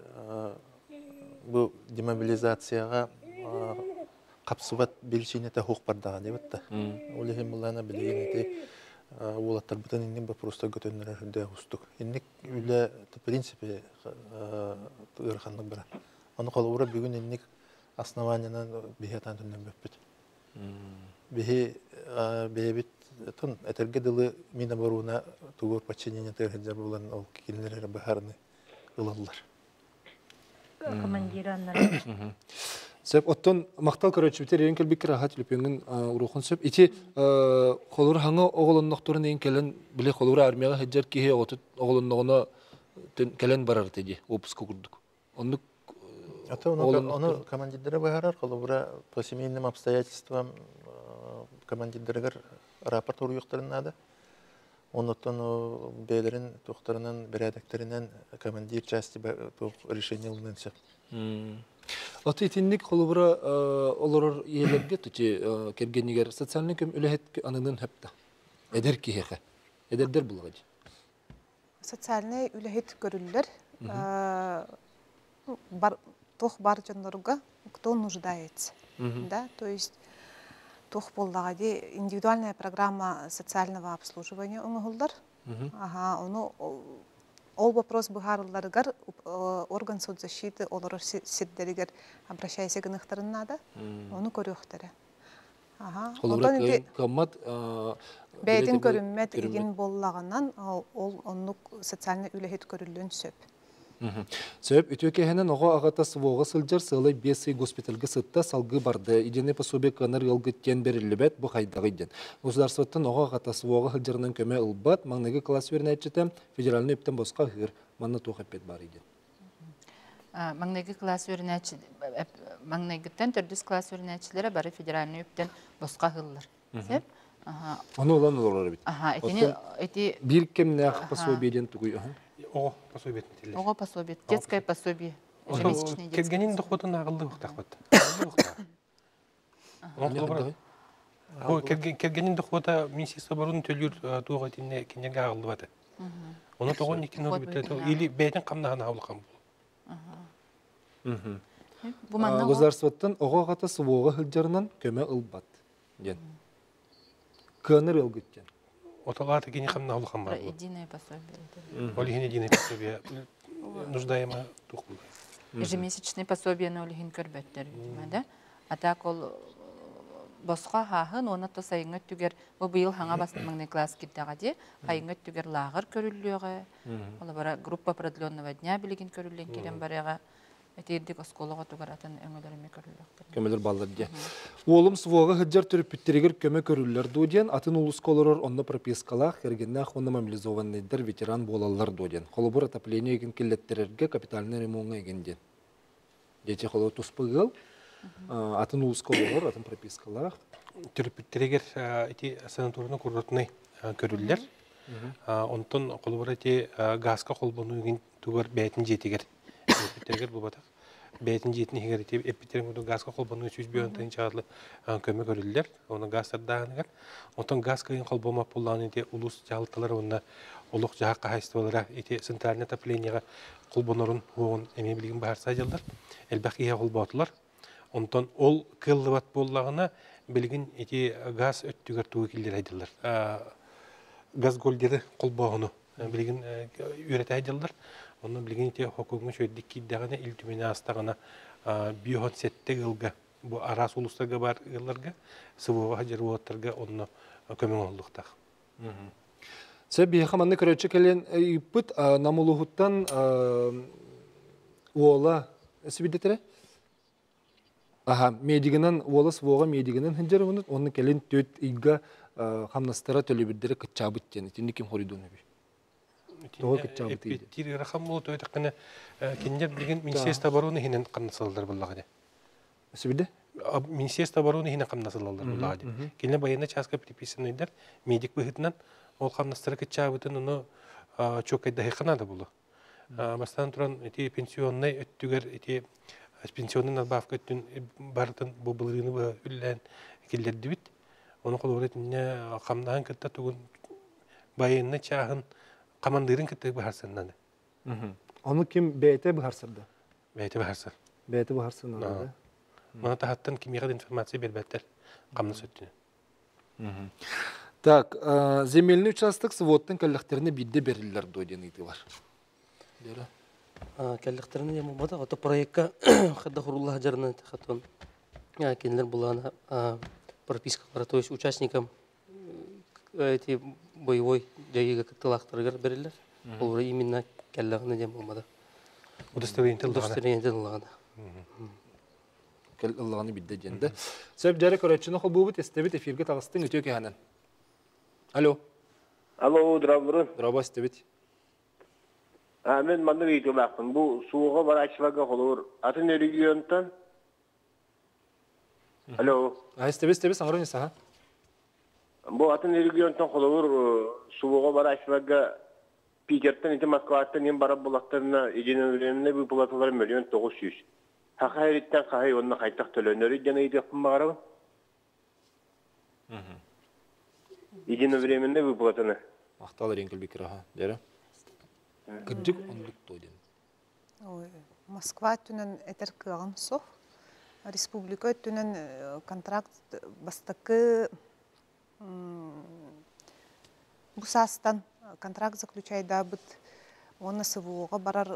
Speaker 2: бу демобилизацияҕа хапсыбат биричиинэтэ суох бардаҕа диэбит да. Ол иһин буллаана билигин ити уолаттарбытын инник вопростарга төннөрөр үрдээх устук. Инник үлэ в принципе ыараханнык барар. Аны холобура бүгүн инник основаниянан биһи атаан төннөрбөппүт. Биһи бэйэбит тон этэргэ дылы Миноборона тугур подчинение тыаһыдьар булан ол кинилэр эрэ быһаарыны ылаллар.
Speaker 13: Командира
Speaker 1: Сөп, оттон махтал көрөөччүбүтэр эрин кэлбиккэр аха төлөпүөҥҥүн уруохун сөп. Ити холур хаҥа оҕолоннохторун эйин кэлэн били холур армияҕа сылдьар киһи оҕолонноҕуна кэлэн барар ди отпуска курдук. Оннук
Speaker 2: Ата ону командирдара быһаарар, холобура по семейным обстоятельствам командирдарыгар рапорт уруйуохтарын наада. Оннуттан бэйэлэрин туохтарынан, бэрээдэктэринэн командир части туох решение ылыныан сөп.
Speaker 1: Аты итинник холобура олорор ийэлэргэ тути кэргэнигэр социальный көм үлэһит ананын хөпта. Эдэр киһиэхэ. Эдэрдэр булаҕа
Speaker 3: Социальный үлэһит көрүллэр. Бар, туох бар дьоннорго, кто нуждается. Да, то есть туох буоллаҕа дии индивидуальная программа социального обслуживания оҥоһуллар. Аха, ону ол вопрос быһаарылларыгар орган соцзащиты олорор сирдэригэр обращайся гыныахтарын наада. Ону көрүөхтэрэ. Аха.
Speaker 1: Онтон ити кыаммат
Speaker 3: бэйэтин көрүммэт игин буоллаҕынан ол оннук социальный үлэһит көрүллүөн сөп.
Speaker 1: Сөп, үтүө кэһэнэн оҕо аҕата СВО-ҕа сылдьар сыалай 5 ый госпитальга сытта, салгыы барды. Единый пособие кыанар ыалгыт диэн бэриллибэт, бу хайдаҕый диэн. Государствоттан оҕо аҕата СВО-ҕа сылдьарынан көмө ылбат, маҥнайгы класс үөрэнээччитэ федеральнай үптэн босхо аһыыр, манна туох эппиэт баарый диэн.
Speaker 5: Маҥнайгы класс үөрэнээччи маҥнайгыттан төрдүс класс үөрэнээччилэрэ бары федеральнай үптэн босхо аһыыллар. Сөп?
Speaker 1: Ону ылан олорор эбит.
Speaker 5: Аха, итини ити
Speaker 1: биир кэмнээх пособие диэн тугуй?
Speaker 4: Оҕо пособиетин этиллэр.
Speaker 5: Оҕо пособиет, детское пособие. Ежемесячное детское.
Speaker 4: Кэргэнин доходун ааҕыллыы уохтаахпыт. Бу кэргэнин дохуота Министерство обороны төлүүр туох итиннэ кинилэргэ ааҕыллыбата. Ону тоҕо икки или бэйэтин хамнаһын аҕалхан буолу.
Speaker 5: Бу манна
Speaker 1: Государствоттан оҕо аҕата СВО-ҕа сылдьарынан көмө ылбат диэн. Кыанар ыалгыт диэн.
Speaker 4: Оталаата кини хамнаһа улахан бар.
Speaker 5: Единое пособие.
Speaker 4: Ол иһин единое пособие нуждаемо туох буолар.
Speaker 5: Ежемесячный пособиены ол иһин көрбөттөр, да? А так ол босхо хааһын уонна то сайыҥҥы өттүгэр бу быйыл хаҥа маҥнай класс кирдэҕэ дии хайыҥҥы өттүгэр лааҕыр көрүллүөҕэ олобара группа продленного дня билигин көрүллэн киирэн барыаҕа этиирдик оскуола оҕотугар атын өҥөлөр эмиэ көрүллүөхтэрэ
Speaker 1: көмөлөр баллар диэн. Уолум СВО-ҕа сылдьар төрөппүттэригэр көмө көрүллэр дуо диэн атын улууска олорор онно пропискалаах, кэргэннээх уонна мобилизованнайдар ветеран буолаллар дуо диэн. Холобур, отопление игин киллэттэрэргэ капитальнай ремоҥҥа игин диэн. Дети холобур туспа ыал, атын улууска олорор, атын пропискалаах.
Speaker 4: Төрөппүттэригэр ити санаторно-курортнай көрүллэр. Онтон холобур ити газка холбонуу тугар бэйэтин дьиэтигэр төрөппүттэригэр буолбатах. Бэйэтин дьиэтин иһигэр ити эппиттэрин курдук газка холбонуу 105 тыһыынчаҕа көмө көрүллэр. Оны газ тардааһыныгар. Онтон газ кыйын холбомот буоллаҕына ити улуус дьаһалталара уонна олох-дьаһах хаһаайыстыбалара ити центральное отоплениеҕа холбонорун уоҕун эмиэ билигин быһаарса дьаллар. Элбэх киһи холбоотулар. Онтон ол кыаллыбат буоллаҕына билигин ити газ өттүгэр тугу киллэрэ дьаллар. Газгольдеры холбооһуну билигин үөрэтэ дьаллар. Онно билигин ити хокуҥҥа үчүгэйдик киирдэҕинэ, ил түмэни аастаҕына 57 ыалга бу араас улуустарга баар ыалларга СВО сылдьар уолаттарга онно көмө оҥоһуллуохтаах.
Speaker 1: Сөп биһиэхэ манна көрөөччү кэлэн ыыппыт Нам улууһуттан уола сибидэтэрэ Аха, медигынан уола СВО-ҕа медигынан сылдьар уонна уонна кэлин түөрт ыйга хамнастара төлөбүрдэрэ кыччаабыт диэн итинник ким хоруйдуон эбий? Тоҕо кыччаабытый диэн.
Speaker 4: Эппиэттиир ыарахан буолуо тоҕо этэххинэ кинилэр билигин Министерство обороны иһинэн хамнасылаллар буоллаҕа дии.
Speaker 1: Сибидэ?
Speaker 4: Министерство обороны иһинэн хамнасылаллар буоллаҕа дии. Кинилэр военнай чааска приписанныйдар медик быһыытынан ол хамнастара кыччаабытын ону чуоккайдаһыахха наада буолуо. Бастаан туран ити пенсионнай өттүгэр ити пенсионнай надбавка өттүн барытын бу былырыыны быһа үллээн киллэрдибит. Ону холобура итиннэ хамнаһын кытта тугун военнай чааһын хамандыырын кытта быһаарсыннаны.
Speaker 1: Ону ким бэйэтэ быһаарсарда?
Speaker 4: Бэйэтэ быһаарсар.
Speaker 1: Бэйэтэ быһаарсыннаны да?
Speaker 4: Маны таһаттан кимиэхэ да информация биэрбэттэр хамнас өттүнэн.
Speaker 1: Так, земельный участок сводтан кэллэхтэринэ биирдэ бериллэр дуо диэн ыйытыы бар.
Speaker 6: Дера. Кэллэхтэринэ диэн буолбатах, ото проекка хайдах уруулла сылдьарынан хатон кинилэр булаана пропискалара, то есть участникам эти боевой дьайыыга кыттыылаахтарыгар бериллэр. Ол именно кэллэҕинэ диэн буолбатах.
Speaker 4: Удостоверение
Speaker 6: Удостоверение ыллаҕына.
Speaker 1: Кэл ыллаҕаны бидде диэн да. Сөп дьэрэ көрөөччүнү холбуубут истэбит эфиргэ таҕыстыҥ үтүө киһанан. Алло.
Speaker 14: Алло, здравствуйте.
Speaker 1: Здорово, истэбит.
Speaker 14: Мен маннык ыйытыылаахпын. Бу суоҕа барааччыларга холобур атын регионтан Алло.
Speaker 1: Истэбит, истэбит, саҥаран исаха.
Speaker 14: Бу атын регионтан холобур суоҕа барааччыларга Питертэн ити Москваттан иһин барар булаттарына единовременный выплаталар 1 900 000. Саха сириттэн хаһый уонна хайдах төлөнөрүй диэн ыйытыахпын баҕарабын. Единовременный выплатаны.
Speaker 1: Махтал эрин кэлбиккэр Дэрэ. Кырдьык оннук то диэн.
Speaker 3: Москва өттүнэн этэр кыаҕым суох. Республика өттүнэн контракт бастакы бу саастан контракт заключайдаабыт уонна СВО-ҕа барар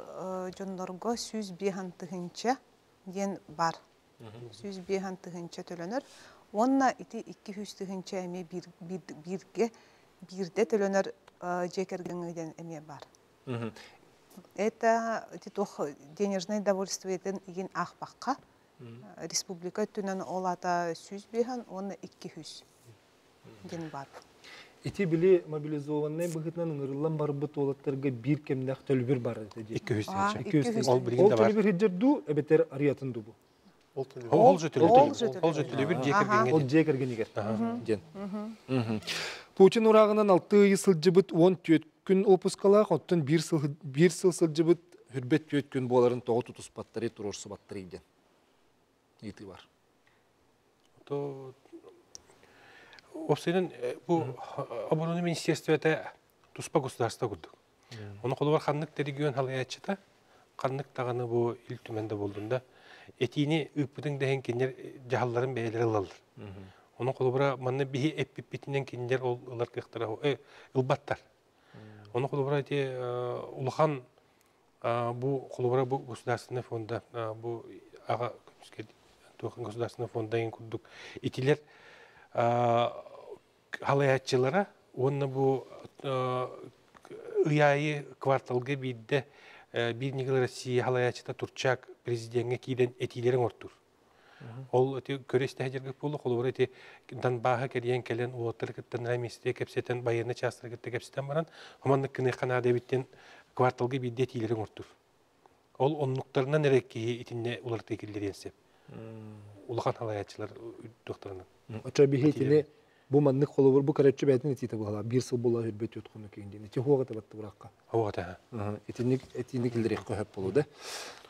Speaker 3: дьоннорго 105 тыһыынча диэн бар. 105 тыһыынча төлөнөр. Уонна ити 200 тыһыынча эмиэ бииргэ биирдэ төлөнөр дьиэ кэргэҥҥэ диэн эмиэ бар. Это ити туох денежное довольствиетын игин аахпакка республика өттүнэн ол ата 105 уонна 200 диэн бар.
Speaker 1: Ити били мобилизованный быһыытынан ыҥырыллан барбыт уолаттарга биир кэмнээх төлөбүр бар этэ дии.
Speaker 4: 200
Speaker 3: А,
Speaker 4: тыһыынча.
Speaker 3: 200
Speaker 4: Ол билигин
Speaker 1: Ол
Speaker 4: да бар.
Speaker 1: төлөбүр сылдьар дуу, эбэтэр арыйатын дуу бу?
Speaker 4: Ол же
Speaker 3: Ол
Speaker 4: төлөбүр.
Speaker 3: же
Speaker 4: Ол же
Speaker 3: төлөбүр.
Speaker 4: төлөбүр дьиэ
Speaker 3: Аха.
Speaker 4: кэргэҥҥэ
Speaker 1: Ол
Speaker 4: диэн.
Speaker 1: дьиэ кэргэнигэр диэн. Путин урааҕынан 6 ыйы сылдьыбыт 14 күн уоппускалаах, оттон биир сыл, биир сыл сылдьыбыт хүрбэт түөрт күн буоларын тоҕо тутуспаттарый, туруорсубаттарый диэн ыйытыы бар.
Speaker 4: То Уопсайынан бу оборона министерствота туспа государство курдук. Ону холобур ханнык да регион халайааччыта, ханнык даҕаны бу Ил Түмэн да буоллун да, этиини ыыппытыҥ да иһин кинилэр дьаһалларын бэйэлэрэ ылаллар. Онон холобура манна биһи эппиппитинэн кинилэр ол ылар кыахтара ылбаттар. Ону холобура ити улахан бу холобура бу государственный фонда бу аҕа көмүскэл туох государственный фонда курдук итилэр халайааччылара уонна бу ый аайы кварталга биирдэ биир ньыгыл Россия халайааччыта Турчак президеҥҥэ киирэн этиилэрин оҥортуур. Ол ити көрө-истэ сылдьаргыт буолуо, холобура ити Донбаһы кэрийэн кэлэн уолаттары кытта миэстэтигэр кэпсэтэн, байыаннай чаастары кытта кэпсэтэн баран, хоманнык гыныахха наада эбит диэн кварталга биирдэ этиилэри оҥортуур. Ол оннуктарынан эрэ киһи итиннэ уларытыы киллэриэн сөп. Улахан халайааччылар туохтарынан.
Speaker 1: Очо биһи итини бу маннык холобур бу көрөччү бэйэтин этиитэ буолла биир сыл буола үрбэт үт хонук диэн ити хуоҕа батты быракка.
Speaker 4: Хуоҕа
Speaker 1: Итинник этиини киллэриэххэ сөп болу да.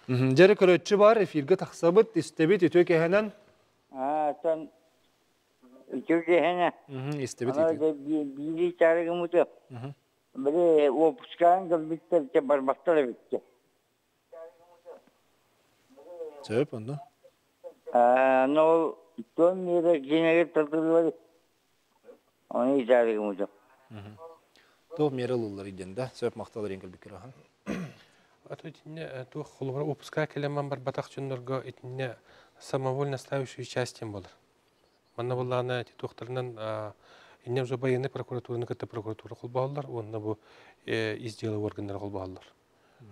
Speaker 1: Дьэрэ көрөччү бар эфиргэ тахсабыт истэбит үтүө кэһэнэн.
Speaker 15: Аа, тон үтүө кэһэнэ.
Speaker 1: Истэбит.
Speaker 15: Биири чарыгымыты. Били опускаан кэлбиттэр те барбаттар эбиттэ.
Speaker 1: Сөп онно.
Speaker 15: Но тон миэрэ дьиҥэгэ тардыллар оны итаарыгымыты.
Speaker 1: Туох миэрэ ылыллар диэн да сөп махтал эрин кэлбиккэр ахан.
Speaker 4: Ато итинне туох холобура выпуска кэлэммэн барбатах дьоннорго итинне самовольно ставящий участием болар. Манна буллаана ити туохтарынан инне уже военный прокуратураны кытта прокуратура холбоһоллор уонна бу ис дьыала органнара холбоһоллор.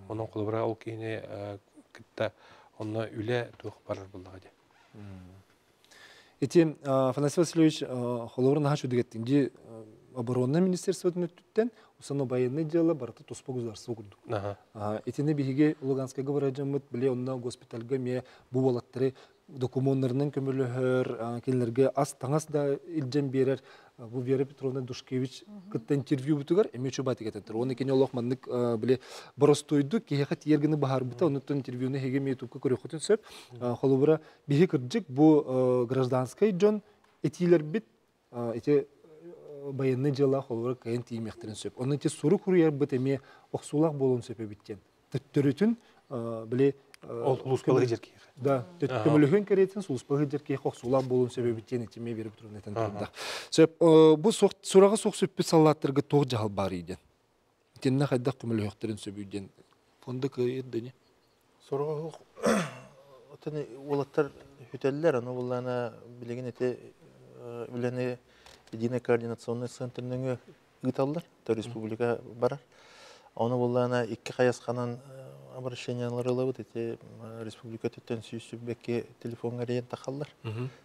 Speaker 4: Онон холобура ол киһини кытта онно үлэ туох барар буллаҕа дии.
Speaker 1: Ити Афанасий Васильевич холобура наһаа үчүгэй Ди оборонный министерствотын өттүттэн усаны военный дело барыта туспа государство курдук. Итини биһиги Луганскайга барар били онно госпитальга эмиэ бу уолаттары докумуоннарынан көмөлөһөр, кинилэргэ ас-таҥас да илдьэн биэрэр. Бу Вера Петровна Душкевич кытта интервьюбутугар эмиэ чубатык этэр. Оны кини олох маннык били боростуойдук киһиэхэ тиийэр гына баһарбыта, онуттан интервьюну эһиги эмиэ ютубка көрүөххүтүн сөп. Холобура, биһи кырдьык бу гражданскай дьон этиилэрбит ити военный дьыала холобура кыайан тииймиэхтэрин сөп. Онон ити сурук суруйарбыт эмиэ охсуулаах буолуон сөп эбит диэн. Төттөрүтүн били
Speaker 4: ол сулууспалыы сылдьар киһиэхэ.
Speaker 1: Да, көмөлөһүөн кэриэтин сулууспалыы сылдьар киһиэхэ охсуулаах буолуон сөп эбит диэн итимиэ биэрэ туран этэн турда. Сөп, бу сураҕа суох сүппүт саллааттарга туох дьаһал баарый диэн. Итиннэ хайдах көмөлөһүөхтэрин сөбүй диэн фонда кыайыр дени.
Speaker 2: Сураҕа суох отон уолаттар хүтэллэр, аны буллаана билигин ити үлэни единый координационный центр нөҥүө ыыталлар, то республика барар. Ону буллаана икки хайысханан обращениялар ылабыт, ити республика өттүттэн сүүс сүүрбэкки телефоҥҥа эрийэн тахаллар.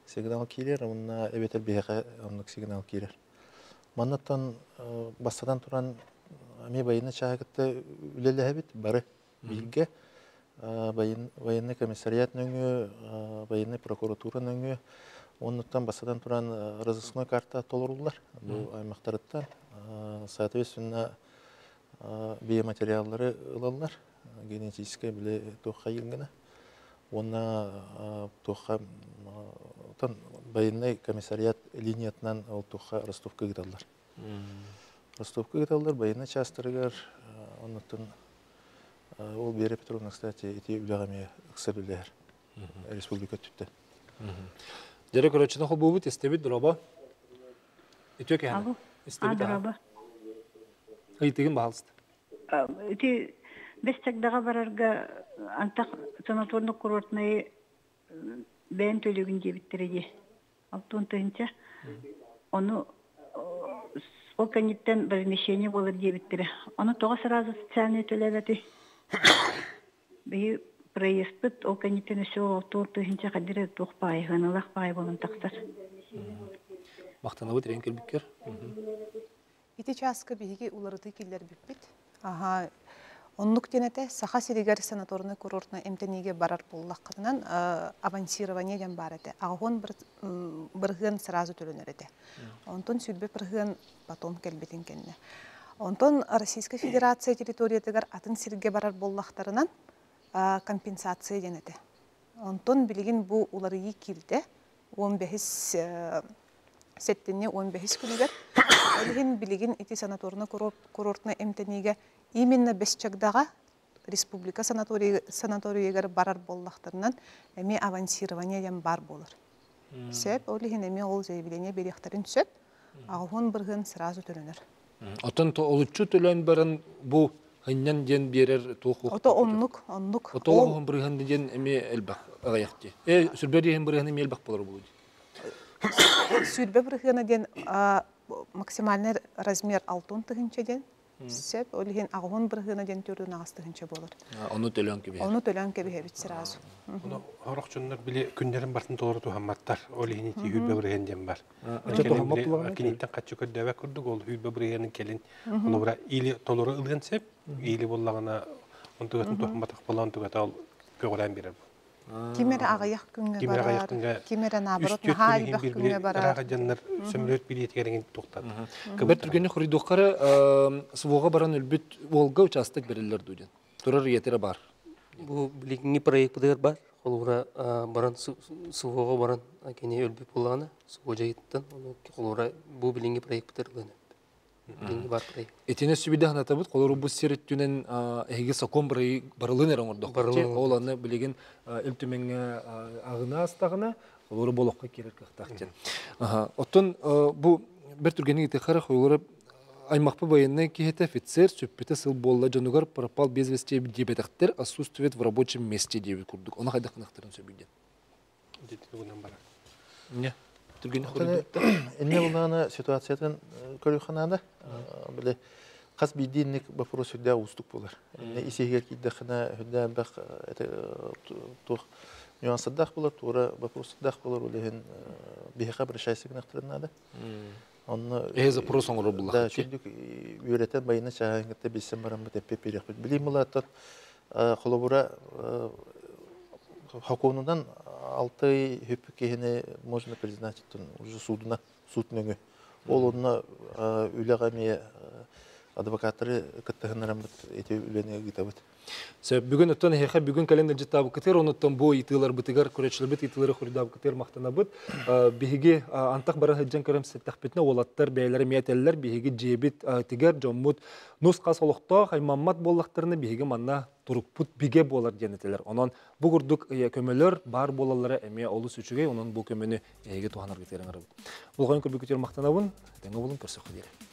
Speaker 2: Сигнал киирэр, уонна эбэтэр биһиэхэ оннук сигнал киирэр. Маннаттан бастатан туран эмиэ военный чааһы кытта үлэлэһэбит бары бииргэ. Военный комиссариат нөҥүө, военный прокуратура нөҥүө оннуттан бастатан туран разыскной карта толоруллар бу аймактарыттан. Соответственно, биоматериаллары ылаллар генетическэй били туохха гына уонна туохха военный комиссариат линиятынан ол туохха Ростовка ыыталлар. Ростовка ыыталлар военный частарыгар оннуттан ол Вера Петровна, кстати, ити үлэҕэ эмиэ ыкса үлэлэһэр республика өттүттэн.
Speaker 1: Дьэрэ көрөөччүнү холбуубут, истэбит, дорообо. Үтүө кэһэн. Истэбит.
Speaker 16: Дорообо.
Speaker 1: Ыйытыгын баһалыста.
Speaker 16: Ити бэс чагдаҕа барарга антах санаторно-курортнай бэйэм төлүүгүн диэбиттэрэ дии. Алтан тыһыынча. Ону ол кэнниттэн возмещение буолар диэбиттэрэ. Ону тоҕо сразу социальный төлөөбөтүй? Биһи проездпыт ол кэнниттэн өссө ол тыһыынча хадир туох баайы, ыаналаах баайы буолан тахсар.
Speaker 1: Махтанабыт ирэн кэлбиккэр.
Speaker 3: Ити чааска биһиги уларытыы киллэрбиппит. Аха. Оннук диэн этэ, Саха сиригэр санаторнай-курортнай эмтэниигэ барар буоллаххытынан авансирование диэн баар этэ. Аҕыһын бырыһыан сразу төлөнөр этэ. Онтон сүрбэ бырыһыан потом кэлбитин кэннэ. Онтон Российскай Федерация территориятыгар атын сиргэ барар буоллахтарынан компенсация диэн этэ. Онтон билигин бу уларыйыы киирдэ. 15 сэтинньи 15 күнүгэр. Ол иһин билигин ити санаторно-курортнай эмтэниигэ именно Бэсчагдаҕа республика санаторийыгар барар буоллахтарынан эмиэ авансирование диэн баар буолар. Сөп, ол иһин эмиэ ол заявление биэриэхтэрин сөп. Аҕыһын бырыһын сразу төлөнөр.
Speaker 1: Оттон олуччу төлөөн баран бу хынньан диэн биэрэр туох
Speaker 3: Ото оннук, оннук.
Speaker 1: Ото оҕуһун бырыһын диэн эмиэ элбэх аҕыйах дии. Э, сүрбэ диэн бырыһын эмиэ элбэх болор булу дии.
Speaker 3: Сүрбэ бырыһына диэн максимальный размер алтын тыһынча диэн сөп. Ол иһин аҕыһын бырыһына диэн төрдүн аҕас тыһынча буолар.
Speaker 1: Ону төлөөн кэбиһэр.
Speaker 3: Ону төлөөн кэбиһэбит сразу.
Speaker 4: Ону хорохчуннар били күннэрин бартын толору туһамматтар. Ол иһин ити хүрбэ бырыһын диэн бар. Киниттэн хаччы көрдөбөт курдук ол хүрбэ бырыһыанын кэлин холобура или толору ылыан сөп, или буоллаҕына онтугатын туһамматах буолан онтугата ол көҕүлээн биэрэр.
Speaker 3: Ким эрэ аҕыйах күҥҥэ барар, ким эрэ наоборот наһаа элбэх күҥҥэ барар.
Speaker 4: Ыраах дьоннор сөмөлүөт билиэтигэр эҥин туохтан.
Speaker 1: Бэрт түргэнник хоруйдуоххара СВО-ҕа баран өлбүт уолга учаастак бериллэр дуу диэн. Турар ийэтэрэ бар.
Speaker 6: Бу билиҥҥи проекпытыгар бар. Холобура баран СВО-ҕа баран кини өлбүт буоллаҕына СВО дьайыттан холобура бу билиҥҥи проекпытыгар ылыан билиҥҥи бар проект.
Speaker 1: Итини сүбүдэ ханатабыт холору бу сир өттүнэн эһиги сокуон барылын эрэ оҥордохпут. Ол аны билигин Ил Түмэҥҥэ аҕына астаҕына холору болохко киирэр кыахтаах диэн. Оттон бу бэрт түргэнник итихара холору аймахпы военный киһитэ офицер сүппүтэ сыл буолла дьонугар пропал без вести диэбэтэхтэр отсутствует в рабочем месте диэбит курдук ону хайдах гынахтарын сөбүй диэн. Не түргэнник хоруйдуттар.
Speaker 2: Инне булаана ситуациятын көрүөххэ наада. Били хас биирдии инник вопрос үрдээх уустук буолар. Инне исиһигэр киирдэххинэ үрдээх элбэх туох нюанстардаах буолар, туора вопростардаах буолар, ол иһин биһиэхэ обращайся гынахтарын наада. Онно
Speaker 1: Эһэ запрос оҥорор буллахха.
Speaker 2: Да, чүндүк үөрэтэн байына чааһын кытта билсэн бараммыт эппиэт биэриэхпит. Билим булааттан холобура хокуонунан алты хүп киһини можно признать уже судuna суут нөҥү. Ол онно үлэҕэ эмиэ адвокаттары кыттыһыннараммыт ити үлэни ыытабыт.
Speaker 1: Сөп. Бүгүн оттон эһиэхэ бүгүн кэлэн ыдьыттаабыккытыгар, онуттан бу ыйытыыларбытыгар, көрөөччүлэрбит ыйытыылары хоруйдаабыккытыгар махтанабыт. Биһиги антах бара сылдьан көрөн ситтэхпитинэ, уолаттар бэйэлэрэ эмиэ этэллэр, биһиги дьиэбит тигэр дьоммут нус-хас олохтоох, аймаммат буоллахтарына, биһиги манна турукпут бигэ буолар диэн этэлэр. Онон бу курдук көмөлөр баар буолаллара эмиэ олус үчүгэй, онон бу көмөнү эһиги туһанаргытыгар ыҥырабыт. Болҕойон көрбүккүтүгэр махтанабын, тэҥэ буолун көрсөххө диэри.